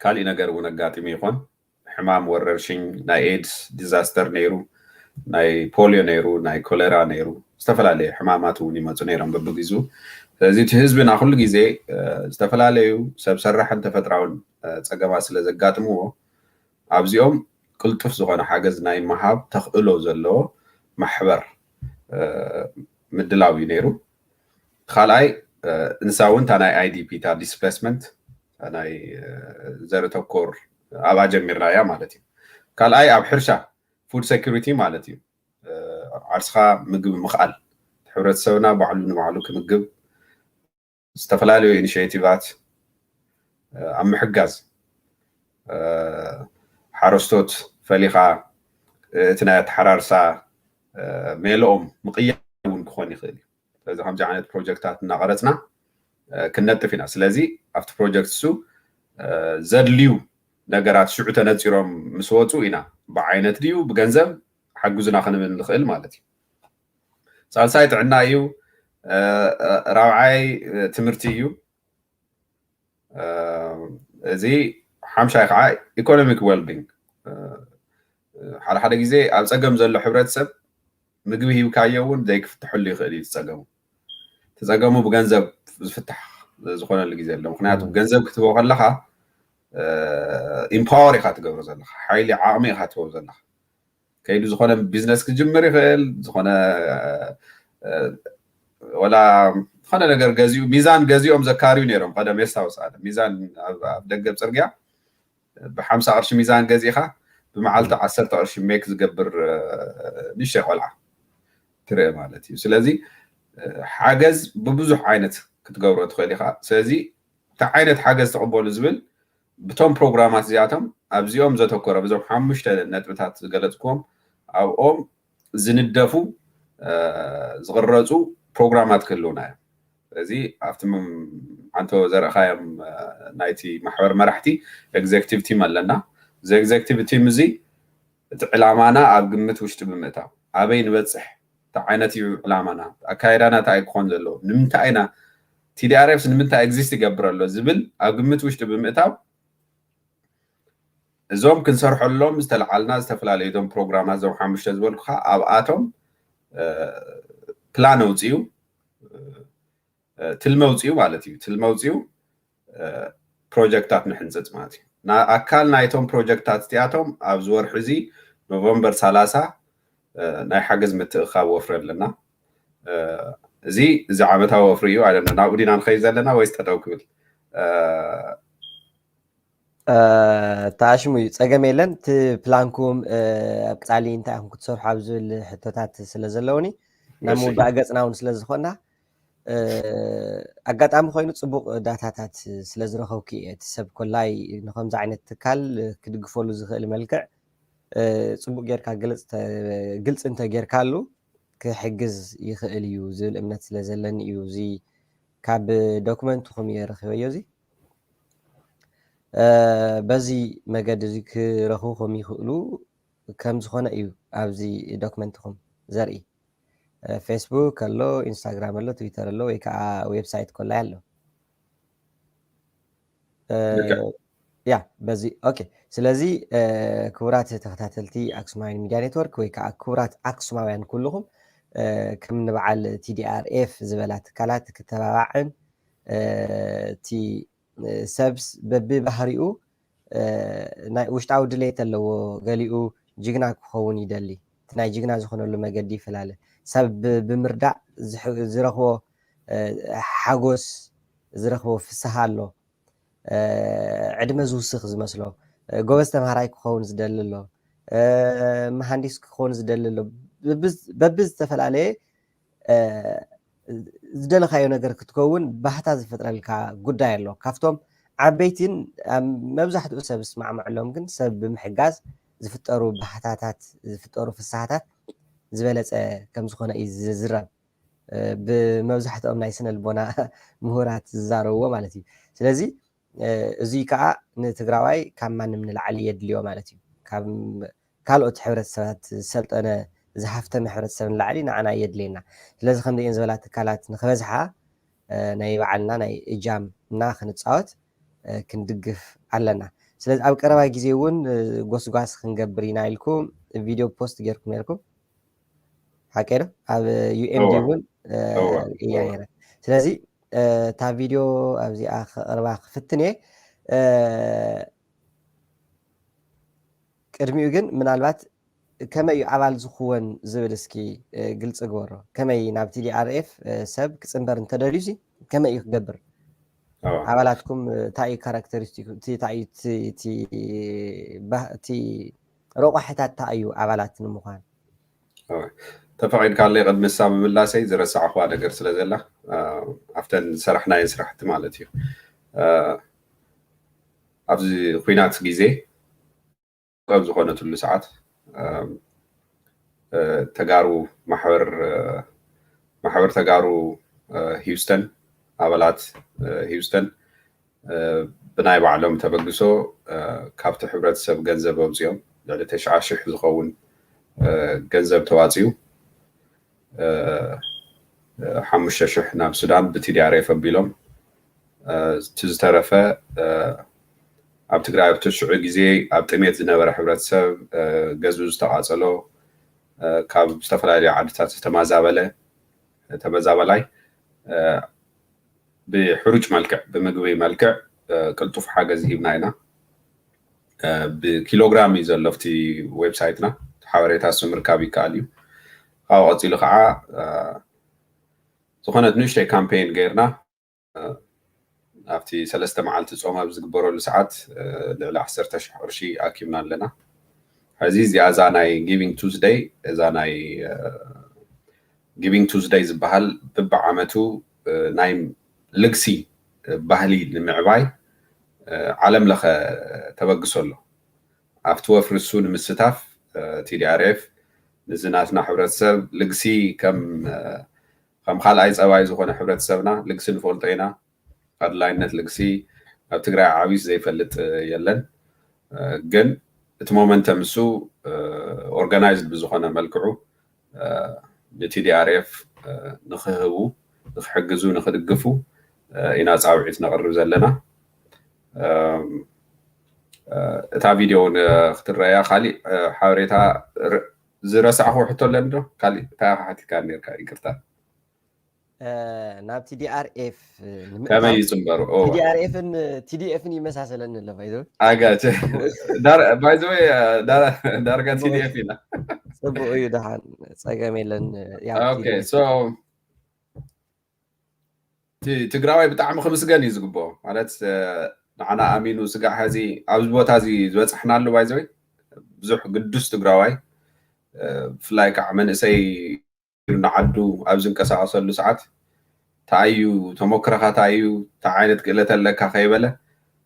ካሊእ ነገር እውን ኣጋጢሙ ይኾን ሕማም ወረርሽኝ ናይ ኤድስ ዲዛስተር ነይሩ ናይ ፖሊዮ ነይሩ ናይ ኮሌራ ነይሩ ዝተፈላለየ ሕማማት እውን ይመፁ ነይሮም በብግዜኡ። ስለዚ እቲ ህዝብና ኩሉ ግዜ ዝተፈላለዩ ሰብ ሰራሕን ተፈጥራውን ፀገማት ስለ ዘጋጥምዎ ኣብዚኦም ቅልጡፍ ዝኾነ ሓገዝ ናይ ምሃብ ተኽእሎ ዘለዎ ማሕበር ምድላው እዩ ነይሩ። ካልኣይ ንሳ እውን እታ ናይ I D P እታ displacement ናይ ዘርኢ ተኮር ኣብኣ ጀሚርናያ ማለት እዩ። ካልኣይ ኣብ ሕርሻ food security ማለት እዩ። ዓርስኻ ምግቢ ምኽኣል፣ ሕብረተሰብና ባዕሉ ንባዕሉ ክምግብ ዝተፈላለዩ ኢኒሽቲቫት ኣብ ምሕጋዝ ሓረስቶት ፈሊኻ እቲ ናይ ኣተሓራርሳ ሜልኦም ምቕያር እውን ክኾን ይኽእል እዩ። ስለዚ ከምዚ ዓይነት ፕሮጀክታት እናቐረፅና ክንነጥፍ ኢና። ስለዚ ኣብቲ ፕሮጀክት እሱ ዘድልዩ ነገራት ሽዑ ተነፂሮም ምስ ወፁ ኢና ብዓይነት ድዩ ብገንዘብ ሓግዙና ክንብል ንኽእል ማለት እዩ። ሳልሳይ ጥዕና እዩ። ራብዓይ ትምህርቲ እዩ። እዚ ሓምሻይ ከዓ economic well-being። ሓደ ሓደ ግዜ ኣብ ፀገም ዘሎ ሕብረተሰብ ምግቢ ሂብካዮ እውን ዘይክፍትሐሉ ይኽእል እዩ። ዝፀገሙ ትፀገሙ ብገንዘብ ዝፍታሕ ዝኾነሉ ግዜ ኣሎ። ምክንያቱ ገንዘብ ክትህቦ ከለካ ኢምፓወር ኢካ ትገብሮ ዘለካ፣ ሓይሊ ዓቕሚ ኢካ ትህቦ ዘለካ። ከይዱ ዝኾነ ቢዝነስ ክጅምር ይኽእል፣ ዝኾነ ወላ ዝኾነ ነገር ገዚኡ፣ ሚዛን ገዚኦም ዘካርዩ ነይሮም ቀደም፣ የስታውስ ኣነ። ሚዛን ኣብ ደገብ ፅርግያ ብሓምሳ ቅርሺ ሚዛን ገዚእካ ብመዓልቲ ዓሰርተ ቅርሺ ሜክ ዝገብር ንእሽተይ ቆልዓ ትርኢ ማለት እዩ። ስለዚ ሓገዝ ብብዙሕ ዓይነት ክትገብሮ ትኽእል ኢኻ። ስለዚ እንታይ ዓይነት ሓገዝ ትቕበሉ ዝብል ብቶም ፕሮግራማት እዚኣቶም ኣብዚኦም ዘተኮረ፣ ብዞም ሓሙሽተ ነጥብታት ዝገለፅኩዎም ኣብኦም ዝንደፉ ዝቕረፁ ፕሮግራማት ክህልውና እዮም። ስለዚ ኣብቲ ዓንቶ ዘርእኻዮም ናይቲ ማሕበር መራሕቲ ኤግዜክቲቭ ቲም ኣለና። እዚ ኤግዜክቲቭ ቲም እዚ እቲ ዕላማና ኣብ ግምት ውሽጢ ብምእታው ኣበይ ንበፅሕ፣ እንታይ ዓይነት እዩ ዕላማና፣ ኣካየዳና እንታይ ክኾን ዘለዎ፣ ንምንታይ ኢና፣ ቲ ዲ ኣር ኤፍስ ንምንታይ ኤግዚስት ይገብር ኣሎ ዝብል ኣብ ግምት ውሽጢ ብምእታው እዞም ክንሰርሐሎም ዝተለዓልና ዝተፈላለዩ እዞም ፕሮግራማት እዞም ሓሙሽተ ዝበልኩኻ ኣብኣቶም ፕላን ኣውፅኡ፣ ትልሚ ኣውፅኡ ማለት እዩ። ትልሚ ኣውፅኡ ፕሮጀክታት ንሕንፅፅ ማለት እዩ። ኣካል ናይቶም ፕሮጀክታት እቲኣቶም ኣብዚ ወርሒ እዚ ኖቨምበር ሰላሳ ናይ ሓገዝ ምትእኻብ ወፍሪ ኣለና። እዚ እዚ ዓመታዊ ወፍሪ እዩ። ኣለ ናብኡ ዲና ንኸይድ ዘለና ወይስ ጠጠው ክብል? ተኣሽሙ እዩ፣ ፀገም የለን። እቲ ፕላንኩም ኣብ ቀፃሊ እንታይ ኢኹም ክትሰርሑ ኣብ ዝብል ሕቶታት ስለ ዘለውኒ ናብ ምውዳእ ገፅና እውን ስለ ዝኾንና ኣጋጣሚ ኮይኑ ፅቡቕ ዳታታት ስለ ዝረኸብኩ እየ። እቲ ሰብ ኮላይ ንከምዚ ዓይነት ትካል ክድግፈሉ ዝኽእል መልክዕ ፅቡቕ ጌርካ ግልፂ እንተጌርካሉ ክሕግዝ ይኽእል እዩ ዝብል እምነት ስለ ዘለኒ እዩ። እዚ ካብ ዶክመንትኹም እየ ረኺበዮ። እዚ በዚ መገዲ እዚ ክረኽቡ ከም ይኽእሉ ከም ዝኾነ እዩ ኣብዚ ዶክመንትኹም ዘርኢ። ፌስቡክ ኣሎ፣ ኢንስታግራም ኣሎ፣ ትዊተር ኣሎ፣ ወይ ከዓ ዌብሳይት ኮላይ ኣሎ። ያ በዚ ኦኬ። ስለዚ ክቡራት ተኸታተልቲ ኣክሱማውያን ሚድያ ኔትወርክ ወይ ከዓ ክቡራት ኣክሱማውያን ኩልኹም ከም ንበዓል ቲ ዲ ኣር ኤፍ ዝበላ ትካላት ክተባባዕን እቲ ሰብስ በብባህሪኡ ናይ ውሽጣዊ ድሌት ኣለዎ። ገሊኡ ጅግና ክኸውን ይደሊ። እቲ ናይ ጅግና ዝኾነሉ መገዲ ይፈላለ። ሰብ ብምርዳእ ዝረኽቦ ሓጎስ፣ ዝረኽቦ ፍስሃ ኣሎ። ዕድመ ዝውስኽ ዝመስሎ፣ ጎበዝ ተምሃራይ ክኸውን ዝደሊ ኣሎ፣ መሃንዲስ ክኸውን ዝደሊ ኣሎ። በብዝተፈላለየ ዝደለኻዮ ነገር ክትከውን ባህታ ዝፈጥረልካ ጉዳይ ኣሎ። ካብቶም ዓበይትን መብዛሕትኡ ሰብ ዝስማዕምዐሎም ግን ሰብ ብምሕጋዝ ዝፍጠሩ ባህታታት፣ ዝፍጠሩ ፍስሃታት ዝበለፀ ከም ዝኾነ እዩ ዝዝረብ። ብመብዛሕትኦም ናይ ስነ ልቦና ምሁራት ዝዛረብዎ ማለት እዩ። ስለዚ እዚ ከዓ ንትግራዋይ ካብ ማንም ንላዕሊ የድልዮ ማለት እዩ። ካልኦት ሕብረተሰባት ዝሰልጠነ ዝሃፍተመ ሕብረተሰብ ንላዕሊ ንዓና የድልየና። ስለዚ ከምዚአን ዝበላ ትካላት ንክበዝሓ ናይ ባዕልና ናይ እጃምና ክንፃወት ክንድግፍ ኣለና። ስለዚ ኣብ ቀረባ ግዜ እውን ጎስጓስ ክንገብር ኢና ኢልኩም ቪድዮ ፖስት ጌርኩም ነርኩም። ሓቀይ ዶ? ኣብ ዩ ኤም ዲ እውን እያ ነረ። ስለዚ እታ ቪድዮ ኣብዚኣ ክቕርባ ክፍትን እየ። ቅድሚኡ ግን ምናልባት ከመይ እዩ ኣባል ዝኽወን ዝብል እስኪ ግልፂ ግበሮ። ከመይ ናብ ቲ ዲ ኣር ኤፍ ሰብ ክፅንበር እንተደልዩ ሲ ከመይ እዩ ክገብር? ኣባላትኩም እንታይ እዩ ካራክተሪስቲክ፣ እቲ ረቋሒታት እንታይ እዩ ኣባላት ንምዃን? ተፈቒድካለይ ቅድሚ እሳ ምምላሰይ ዝረሳዕኹዋ ነገር ስለ ዘላ ኣብተን ዝሰራሕናየን ስራሕቲ ማለት እዩ። ኣብዚ ኲናት ግዜ ኣብ ዝኾነትሉ ሰዓት ተጋሩ ማሕበር ማሕበር ተጋሩ ሂውስተን ኣባላት ሂውስተን ብናይ ባዕሎም ተበግሶ ካብቲ ሕብረተሰብ ገንዘብ ኣውፅኦም ልዕሊ ተሽዓ ሽሕ ዝኸውን ገንዘብ ተዋፅዩ ሓሙሽተ ሽሕ ናብ ሱዳን ብቲ ዲ ኣር ኤፍ ኣቢሎም እቲ ዝተረፈ ኣብ ትግራይ ኣብቲ ሽዑ ግዜ ኣብ ጥሜት ዝነበረ ሕብረተሰብ ገዝኡ ዝተቓፀሎ ካብ ዝተፈላለዩ ዓድታት ዝተማዛበለ ተመዛበላይ ብሕሩጭ መልክዕ ብምግቢ መልክዕ ቅልጡፍ ሓገዝ ሂብና ኢና። ብኪሎግራም እዩ ዘሎ ኣብቲ ዌብሳይትና ሓበሬታ እሱ ምርካብ ይከኣል እዩ። ካብኡ ቀፂሉ ከዓ ዝኾነት ንእሽተይ ካምፔን ገይርና ኣብቲ ሰለስተ መዓልቲ ፆም ኣብ ዝግበረሉ ሰዓት ልዕሊ ዓሰርተ ሽሕ ቅርሺ ኣኪብና ኣለና። ሕዚ እዚኣ እዛ ናይ ጊቪንግ ቱዝደይ እዛ ናይ ጊቪንግ ቱዝደይ ዝበሃል ብብዓመቱ ናይ ልግሲ ባህሊ ንምዕባይ ዓለም ለኸ ተበግሶ ኣሎ። ኣብቲ ወፍሪ እሱ ንምስታፍ ቲ ዲ ኣር ኤፍ ንዚ ናትና ሕብረተሰብ ልግሲ ከም ከም ካልኣይ ፀባይ ዝኾነ ሕብረተሰብና ልግሲ ንፈልጦ ኢና። ኣድላይነት ልግሲ ኣብ ትግራይ ዓብዩ ዘይፈልጥ የለን። ግን እቲ ሞመንተም እሱ ኦርጋናይዝድ ብዝኾነ መልክዑ ን ቲ ዲ ኣር ኤፍ ንክህቡ ንክሕግዙ ንክድግፉ ኢና ፃውዒት ነቕርብ ዘለና። እታ ቪድዮ እውን ክትረኣያ ካሊእ ሓበሬታ ዝረሳዕኹ ሕቶ ኣለኒ ዶ? ካሊእ እንታይ ኢኻ ሓቲትካ ነርካ? ይቅርታ። ናብ ቲ ዲ ኣር ኤፍ ከመይ ይፅንበሩ? ቲ ዲ ኣር ኤፍን ቲ ዲ ኤፍን ይመሳሰለኒ ኣሎ። ባይዘ ባይዘወይ ዳርጋ ቲ ዲ ኤፍ ኢና። ፅቡቅ እዩ፣ ደሓን ፀገም የለን። ትግራዋይ ብጣዕሚ ክምስገን እዩ ዝግብኦ። ማለት ንዓና ኣሚኑ ስጋዕ ሐዚ ኣብዚ ቦታ እዚ ዝበፃሕናሉ ባይዘወይ ብዙሕ ግዱስ ትግራዋይ ብፍላይ ከዓ መንእሰይ ንዓዱ ኣብ ዝንቀሳቀሰሉ ሰዓት እንታይ እዩ ተሞክረኻ እንታይ እዩ እንታይ ዓይነት ክእለት ኣለካ ከይበለ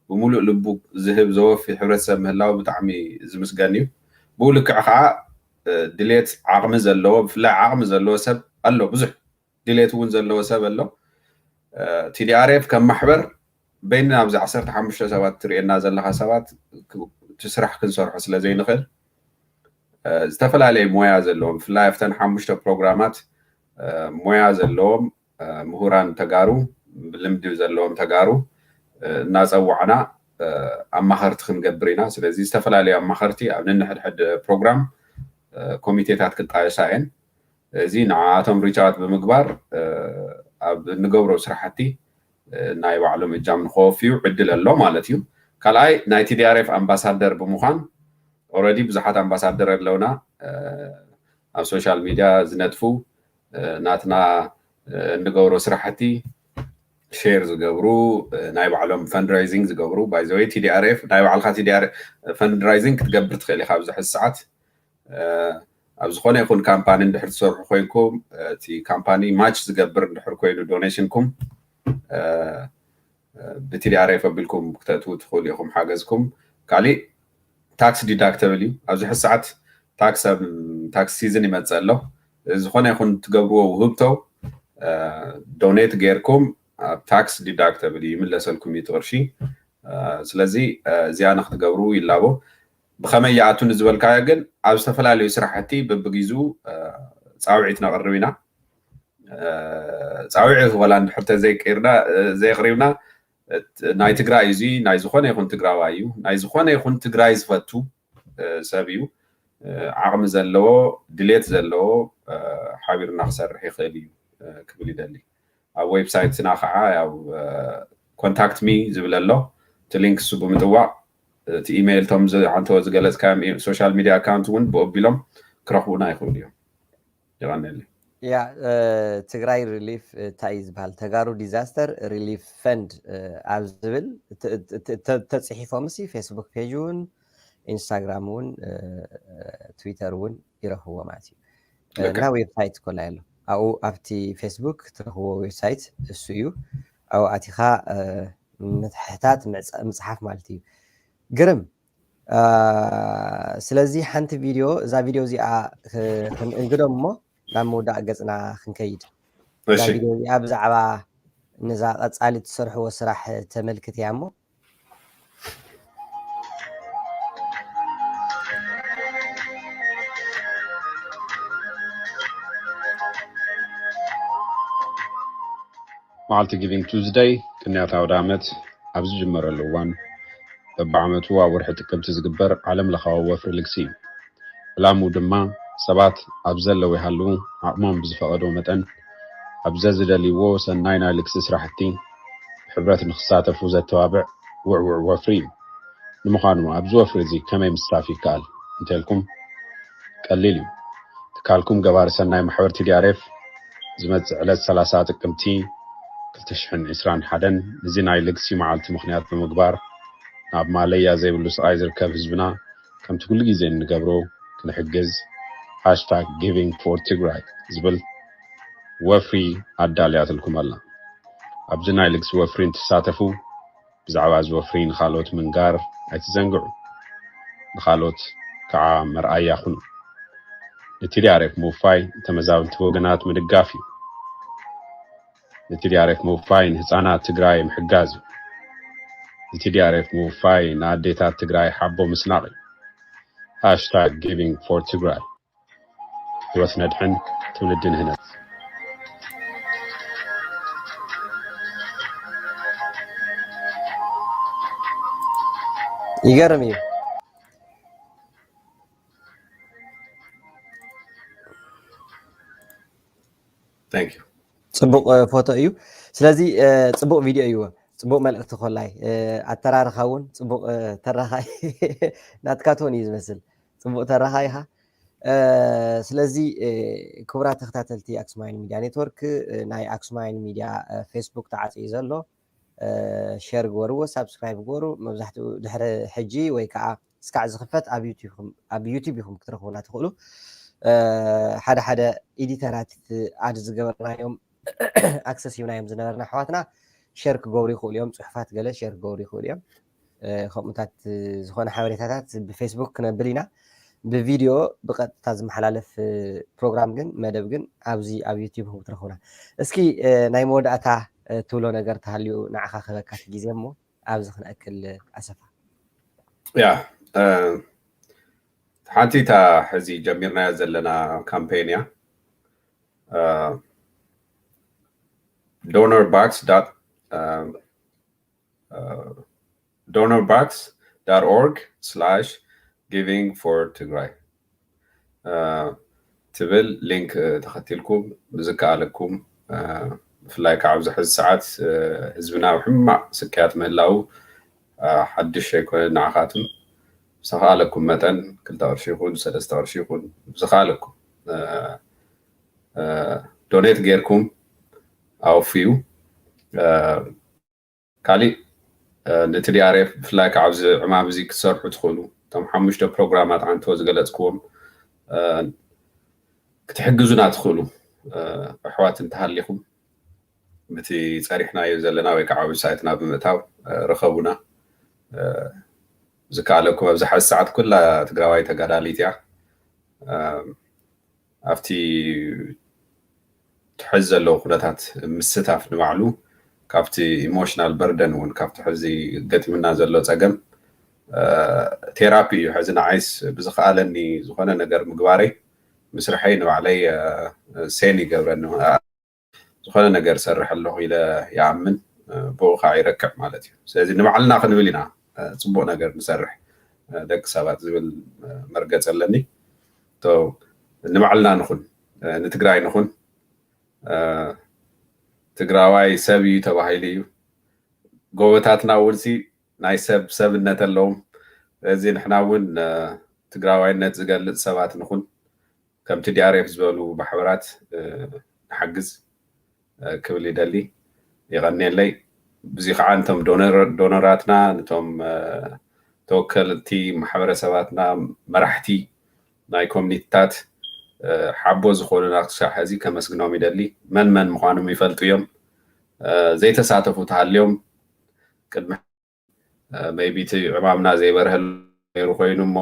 ብምሉእ ልቡ ዝህብ ዘወፊ ሕብረተሰብ ምህላው ብጣዕሚ ዝምስገን እዩ። ብኡ ልክዕ ከዓ ድሌት ዓቕሚ ዘለዎ ብፍላይ ዓቕሚ ዘለዎ ሰብ ኣሎ ብዙሕ ድሌት እውን ዘለዎ ሰብ ኣሎ። ቲ ዲ ኣር ኤፍ ከም ማሕበር በይንና ኣብዚ ዓሰርተ ሓሙሽተ ሰባት ትርእየና ዘለኻ ሰባት እቲ ስራሕ ክንሰርሖ ስለ ዘይንኽእል ዝተፈላለየ ሞያ ዘለዎም ብፍላይ ኣብተን ሓሙሽተ ፕሮግራማት ሞያ ዘለዎም ምሁራን ተጋሩ ልምዲ ዘለዎም ተጋሩ እናፀዋዕና ኣማኸርቲ ክንገብር ኢና። ስለዚ ዝተፈላለዩ ኣማኸርቲ ኣብ ነንሕድሕድ ፕሮግራም ኮሚቴታት ክጣየሳ እየን። እዚ ንዓኣቶም ሪቻውት ብምግባር ኣብ እንገብሮ ስራሕቲ ናይ ባዕሎም እጃም ንኸወፍዩ ዕድል ኣሎ ማለት እዩ። ካልኣይ ናይ ቲ ዲ ኣር ኤፍ ኣምባሳደር ብምዃን ኦረዲ ብዙሓት ኣምባሳደር ኣለውና ኣብ ሶሻል ሚድያ ዝነጥፉ ናትና እንገብሮ ስራሕቲ ሼር ዝገብሩ ናይ ባዕሎም ፈንድራይዚንግ ዝገብሩ ባይዘወይ ቲ ዲ ኣር ኤፍ ናይ ባዕልካ ቲ ዲ ኣር ኤፍ ፈንድራይዚንግ ክትገብር ትኽእል ኢኻ ኣብዚ ሕዚ ሰዓት ኣብ ዝኾነ ይኹን ካምፓኒ እንድሕር ትሰርሑ ኮይንኩም እቲ ካምፓኒ ማች ዝገብር እንድሕር ኮይኑ ዶኔሽንኩም ብቲ ዲ ኣር ኤፍ ኣቢልኩም ክተእትዉ ትኽእሉ ኢኹም ሓገዝኩም። ካሊእ ታክስ ዲዳክተብል እዩ። ኣብዚ ሕዚ ሰዓት ታክስ ኣብ ታክስ ሲዝን ይመፅእ ኣሎ። ዝኾነ ይኹን ትገብርዎ ውህብቶ ዶኔት ጌርኩም ኣብ ታክስ ዲዳክተብል እዩ ይምለሰልኩም እዩ እቲ ቅርሺ። ስለዚ እዚኣ ንክትገብሩ ይላቦ። ብኸመይ ይኣቱ ንዝበልካዮ ግን ኣብ ዝተፈላለዩ ስራሕቲ በብጊዝኡ ፃውዒት ነቕርብ ኢና። ፃውዒት ወላ እንድሕር ተዘይቀይርና ዘየቕሪብና ናይ ትግራይ እዚ ናይ ዝኾነ ይኹን ትግራዋይ እዩ። ናይ ዝኾነ ይኹን ትግራይ ዝፈቱ ሰብ እዩ። ዓቕሚ ዘለዎ ድሌት ዘለዎ ሓቢርና ክሰርሕ ይኽእል እዩ ክብል ይደሊ። ኣብ ዌብሳይትና ከዓ ያው ኮንታክት ሚ ዝብል ኣሎ። እቲ ሊንክ እሱ ብምጥዋቕ እቲ ኢሜይል፣ እቶም ዝ- ሓንቶ ዝገለጽካዮም ኢ- ሶሻል ሚድያ ኣካውንት እውን ብኡ ኣቢሎም ክረኽቡና ይኽእሉ እዮም። የቐንየለይ። ያ ትግራይ ሪሊፍ እንታይ እዩ ዝበሃል? ተጋሩ ዲዛስተር ሪሊፍ ፈንድ ኣብ ዝብል ተፅሒፎም ሲ ፌስቡክ ፔጅ እውን ኢንስታግራም እውን ትዊተር እውን ይረኽብዎ ማለት እዩ። እና ዌብሳይት ኮላ ኣሎ ኣብኡ ኣብቲ ፌስቡክ ትረኽብዎ ዌብሳይት እሱ እዩ። ኣብኡ ኣቲኻ ምትሕታት ምፅሓፍ ማለት እዩ። ግርም ስለዚ ሓንቲ ቪድዮ እዛ ቪድዮ እዚኣ ክንእንግዶም እሞ ናብ ምውዳእ ገፅና ክንከይድ። እዛ ቪድዮ እዚኣ ብዛዕባ ነዛ ቀፃሊ ትሰርሕዎ ስራሕ ተመልክት እያ እሞ መዓልቲ ጊቪንግ ቱዝደይ ቅንያት ኣውደ ዓመት ኣብ ዝጅመረሉ እዋን በብዓመቱ ኣብ ወርሒ ጥቅምቲ ዝግበር ዓለም ለኻዊ ወፍሪ ልግሲ እዩ። ዕላምኡ ድማ ሰባት ኣብ ዘለዉ ይሃልዉ ዓቕሞም ብዝፈቐዶ መጠን ኣብ ዘዝደልይዎ ሰናይ ናይ ልግሲ ስራሕቲ ብሕብረት ንክሳተፉ ዘተባብዕ ውዕውዕ ወፍሪ እዩ። ንምዃኑ ኣብዚ ወፍሪ እዚ ከመይ ምስታፍ ይከኣል እንተልኩም ቀሊል እዩ። ትካልኩም ገባሪ ሰናይ ማሕበር ቲ ዲ ኣር ኤፍ ዝመፅእ ዕለት ሰላሳ ጥቅምቲ ክልተ ሽሕን ዕስራን ሓደን ነዚ ናይ ልግሲ መዓልቲ ምኽንያት ብምግባር ናብ ማለያ ዘይብሉ ስቓይ ዝርከብ ህዝብና ከምቲ ኩሉ ግዜ እንገብሮ ክንሕግዝ ሃሽታግ ጊቪንግ ፎር ትግራይ ዝብል ወፍሪ ኣዳልያትልኩም ኣላ። ኣብዚ ናይ ልግሲ ወፍሪ እንትሳተፉ ብዛዕባ እዚ ወፍሪ ንኻልኦት ምንጋር ኣይትዘንግዑ። ንኻልኦት ከዓ መርኣያ ኩኑ። ንቲ ዲ ኣር ኤፍ ምውፋይ ተመዛበልቲ ወገናት ምድጋፍ እዩ። ንቲ ዲ ኣር ኤፍ ምውፋይ ንህፃናት ትግራይ ምሕጋዝ እዩ። ንቲ ዲ ኣር ኤፍ ምውፋይ ንኣዴታት ትግራይ ሓቦ ምስናቕ እዩ። ሃሽታግ ጊቪንግ ፎር ትግራይ። ህይወት ነድሕን፣ ትውልዲ ንህነፅ። ይገርም እዩ። Thank you። ፅቡቕ ፎቶ እዩ። ስለዚ ፅቡቕ ቪድዮ እዩ፣ ፅቡቕ መልእክቲ ኮላይ ኣተራርኻ እውን ፅቡቕ ተራኻይ ናትካ ትሆን እዩ ዝመስል። ፅቡቕ ተራኻ ኢኻ። ስለዚ ክቡራት ተኸታተልቲ ኣክሱማይን ሚድያ ኔትወርክ ናይ ኣክሱማይን ሚድያ ፌስቡክ ተዓፅዩ ዘሎ ሸር ግበርዎ፣ ሳብስክራይብ ግበሩ። መብዛሕትኡ ድሕሪ ሕጂ ወይ ከዓ እስካዕ ዝኽፈት ኣብ ዩቲብ ኢኹም ክትረኽቡና ትኽእሉ። ሓደ ሓደ ኤዲተራት ኣድ ዝገበርናዮም ኣክሰስ ሂብናዮም ዝነበርና ኣሕዋትና ሸር ክገብሩ ይኽእሉ እዮም። ፅሑፋት ገለ ሸር ክገብሩ ይኽእሉ እዮም። ከምኡታት ዝኾነ ሓበሬታታት ብፌስቡክ ክነብል ኢና። ብቪድዮ ብቐጥታ ዝመሓላለፍ ፕሮግራም ግን መደብ ግን ኣብዚ ኣብ ዩቲብ ኢኹም ክትረኽቡና። እስኪ ናይ መወዳእታ ትብሎ ነገር ተሃልዩ ንዓኻ ክህበካ እቲ ግዜ እሞ ኣብዚ ክነእክል ኣሰፋ። ያ ሓንቲ እታ ሕዚ ጀሚርናዮ ዘለና ካምፔን እያ። ዶነር ባክስ ዶነር ባክስ ዶት ኦርግ ስላሽ ጊቪንግ ፎር ትግራይ ትብል ሊንክ ተኸቲልኩም ብዝከኣለኩም ብፍላይ ከዓ ኣብዚ ሕዚ ሰዓት ህዝብና ኣብ ሕማቕ ስቅያት ምህላው ሓድሽ ኣይኮነ ንዓኻትም ብዝኸኣለኩም መጠን ክልተ ቅርሺ ይኹን ሰለስተ ቅርሺ ይኹን ብዝኸኣለኩም ዶኔት ጌርኩም ኣወፍዩ። ካሊእ ንቲ ዲ ኣር ኤፍ ብፍላይ ከዓ ኣብዚ ዕማም እዚ ክትሰርሑ ትኽእሉ እቶም ሓሙሽተ ፕሮግራማት ዓንቶ ዝገለፅክዎም ክትሕግዙና ትኽእሉ ኣሕዋት እንተሃሊኹም ምቲ ፀሪሕናዮ ዘለና ወይ ከዓ ዌብሳይትና ብምእታው ርኸቡና። ዝከኣለኩም ኣብዚ ሓዚ ሰዓት ኩላ ትግራዋይ ተጋዳሊት እያ። ኣብቲ ትሕዚ ዘለዉ ኩነታት ምስታፍ ንባዕሉ ካብቲ ኢሞሽናል በርደን እውን ካብቲ ሕዚ ገጢምና ዘሎ ፀገም ቴራፒ እዩ። ሕዚ ንዓይስ ብዝኸኣለኒ ዝኾነ ነገር ምግባረይ ምስርሐይ ንባዕለይ ሴን ይገብረኒ። ዝኾነ ነገር ሰርሕ ኣለኹ ኢለ ይኣምን፣ ብኡ ከዓ ይረክዕ ማለት እዩ። ስለዚ ንባዕልና ክንብል ኢና ፅቡቅ ነገር ንሰርሕ ደቂ ሰባት ዝብል መርገፂ ኣለኒ። ንባዕልና ንኹን፣ ንትግራይ ንኹን። ትግራዋይ ሰብ እዩ ተባሂሉ እዩ። ጎቦታትና እውን ሲ ናይ ሰብ ሰብነት ኣለዎም። ስለዚ ንሕና እውን ትግራዋይነት ዝገልፅ ሰባት ንኹን፣ ከምቲ ዲኣርኤፍ ዝበሉ ማሕበራት ንሓግዝ ክብል ይደሊ። የቐንየለይ። ብዙ ከዓ ነቶም ዶነራትና፣ ነቶም ተወከልቲ ማሕበረሰባትና፣ መራሕቲ ናይ ኮሚኒቲታት ሓቦ ዝኾኑና ክሳብ ሕዚ ከመስግኖም ይደሊ። መን መን ምዃኖም ይፈልጡ እዮም። ዘይተሳተፉ ተሃልዮም ቅድሚ maybe እቲ ዕማምና ዘይበርሀሉ ነይሩ ኮይኑ እሞ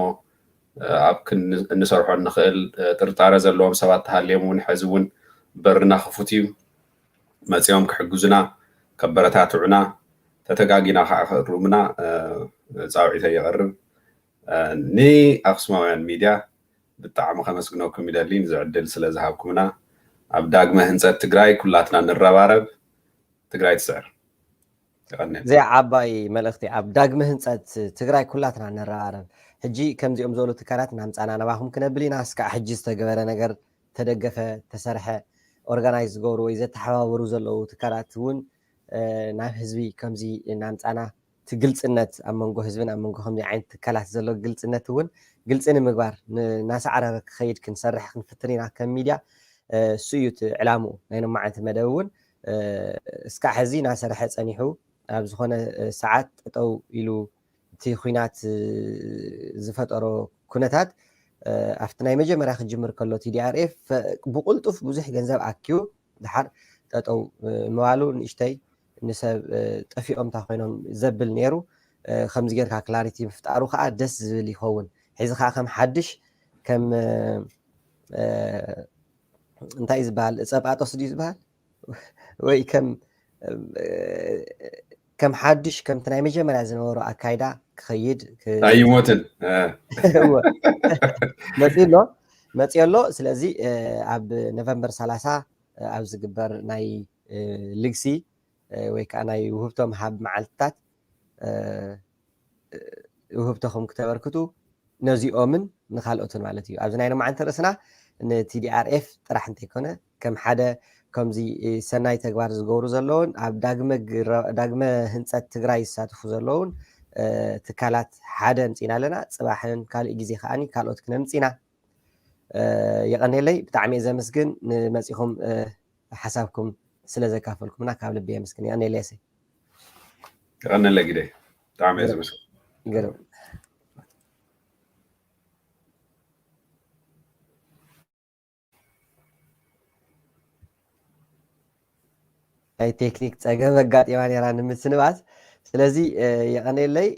ኣብ እንሰርሖ እንኽእል ጥርጣረ ዘለዎም ሰባት ተሃልዮም እውን ሕዚ እውን በርና ክፉት እዩ። መፂኦም ክሕግዙና፣ ከበረታትዑና፣ ተተጋጊና ከዓ ክእርሙና ፃውዒተይ የቐርብ። ንኣክሱማውያን ሚድያ ብጣዕሚ ከመስግነኩም ይደሊ ንዚ ዕድል ስለ ዝሃብኩምና። ኣብ ዳግመ ህንፀት ትግራይ ኩላትና ንረባረብ። ትግራይ ትስዕር። እዚኣ ዓባይ መልእኽቲ። ኣብ ዳግመ ህንፀት ትግራይ ኩላትና ንረባረብ። ሕጂ ከምዚኦም ዝበሉ ትካላት ናምፃና ናባኹም ክነብል ኢና። እስካዕ ሕጂ ዝተገበረ ነገር ተደገፈ፣ ተሰርሐ፣ ኦርጋናይዝ ዝገብሩ ወይ ዘተሓባበሩ ዘለዉ ትካላት እውን ናብ ህዝቢ ከምዚ ናምፃና እቲ ግልፅነት ኣብ መንጎ ህዝብን ኣብ መንጎ ከምዚ ዓይነት ትካላት ዘሎ ግልፅነት እውን ግልፂ ንምግባር ናሳዕረረ ክኸይድ ክንሰርሕ ክንፍትን ኢና ከም ሚድያ። እሱ እዩ እቲ ዕላምኡ ናይ ሎማዓንቲ መደብ እውን እስካዕ ሕዚ ናሰርሐ ፀኒሑ ኣብ ዝኾነ ሰዓት ጠጠው ኢሉ እቲ ኩናት ዝፈጠሮ ኩነታት ኣብቲ ናይ መጀመርያ ክጅምር ከሎ ቲዲኣርኤፍ ብቁልጡፍ ብዙሕ ገንዘብ ኣኪቡ ድሓር ጠጠው ምባሉ ንእሽተይ ንሰብ ጠፊኦም እንታይ ኮይኖም ዘብል ነይሩ። ከምዚ ጌርካ ክላሪቲ ምፍጣሩ ከዓ ደስ ዝብል ይኸውን። ሕዚ ከዓ ከም ሓድሽ ከም እንታይ እዩ ዝበሃል? ፀጳጦስ ድዩ ዝበሃል? ወይ ከም ከም ሓድሽ ከምቲ ናይ መጀመርያ ዝነበሩ ኣካይዳ ክኸይድ ኣይሞትን መፅኡ ኣሎ መፅኡ ኣሎ። ስለዚ ኣብ ኖቨምበር ሰላሳ ኣብ ዝግበር ናይ ልግሲ ወይ ከዓ ናይ ውህብቶ ምሃብ መዓልትታት ውህብቶኹም ክተበርክቱ ነዚኦምን ንካልኦትን ማለት እዩ። ኣብዚ ናይ ሎማዓንቲ ርእስና ንቲዲኣርኤፍ ጥራሕ እንተይኮነ ከም ሓደ ከምዚ ሰናይ ተግባር ዝገብሩ ዘለውን ኣብ ዳግመ ህንፀት ትግራይ ዝሳተፉ ዘለውን ትካላት ሓደ ኣምፂና ኣለና። ፅባሕን ካልእ ግዜ ከዓኒ ካልኦት ክነምፅ ኢና። የቐኔለይ፣ ብጣዕሚ እየ ዘመስግን ንመፂኹም ሓሳብኩም ስለ ዘካፈልኩምና ካብ ልቢ የመስግን። የቐኔለይ እሰይ። የቐኔለይ ግደይ፣ ብጣዕሚ እየ ዘመስግን። ግርም። ናይ ቴክኒክ ፀገም ኣጋጢማ ነይራ ንምስንባት። ስለዚ የቐኔለይ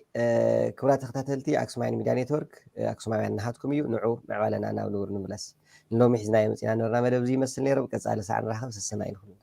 ክቡራት ተኸታተልቲ ኣክሱማይን ሚድያ ኔትወርክ፣ ኣክሱማውያን ናሃትኩም እዩ። ንዑ ምዕባለና ናብ ንቡር ንምለስ። ንሎሚ ሒዝናዮ መፂና ነበርና መደብ እዚ ይመስል ነይሩ። ብቀፃሊ ሳዕ ንራኸብ። ሰሰና ይንኹልና።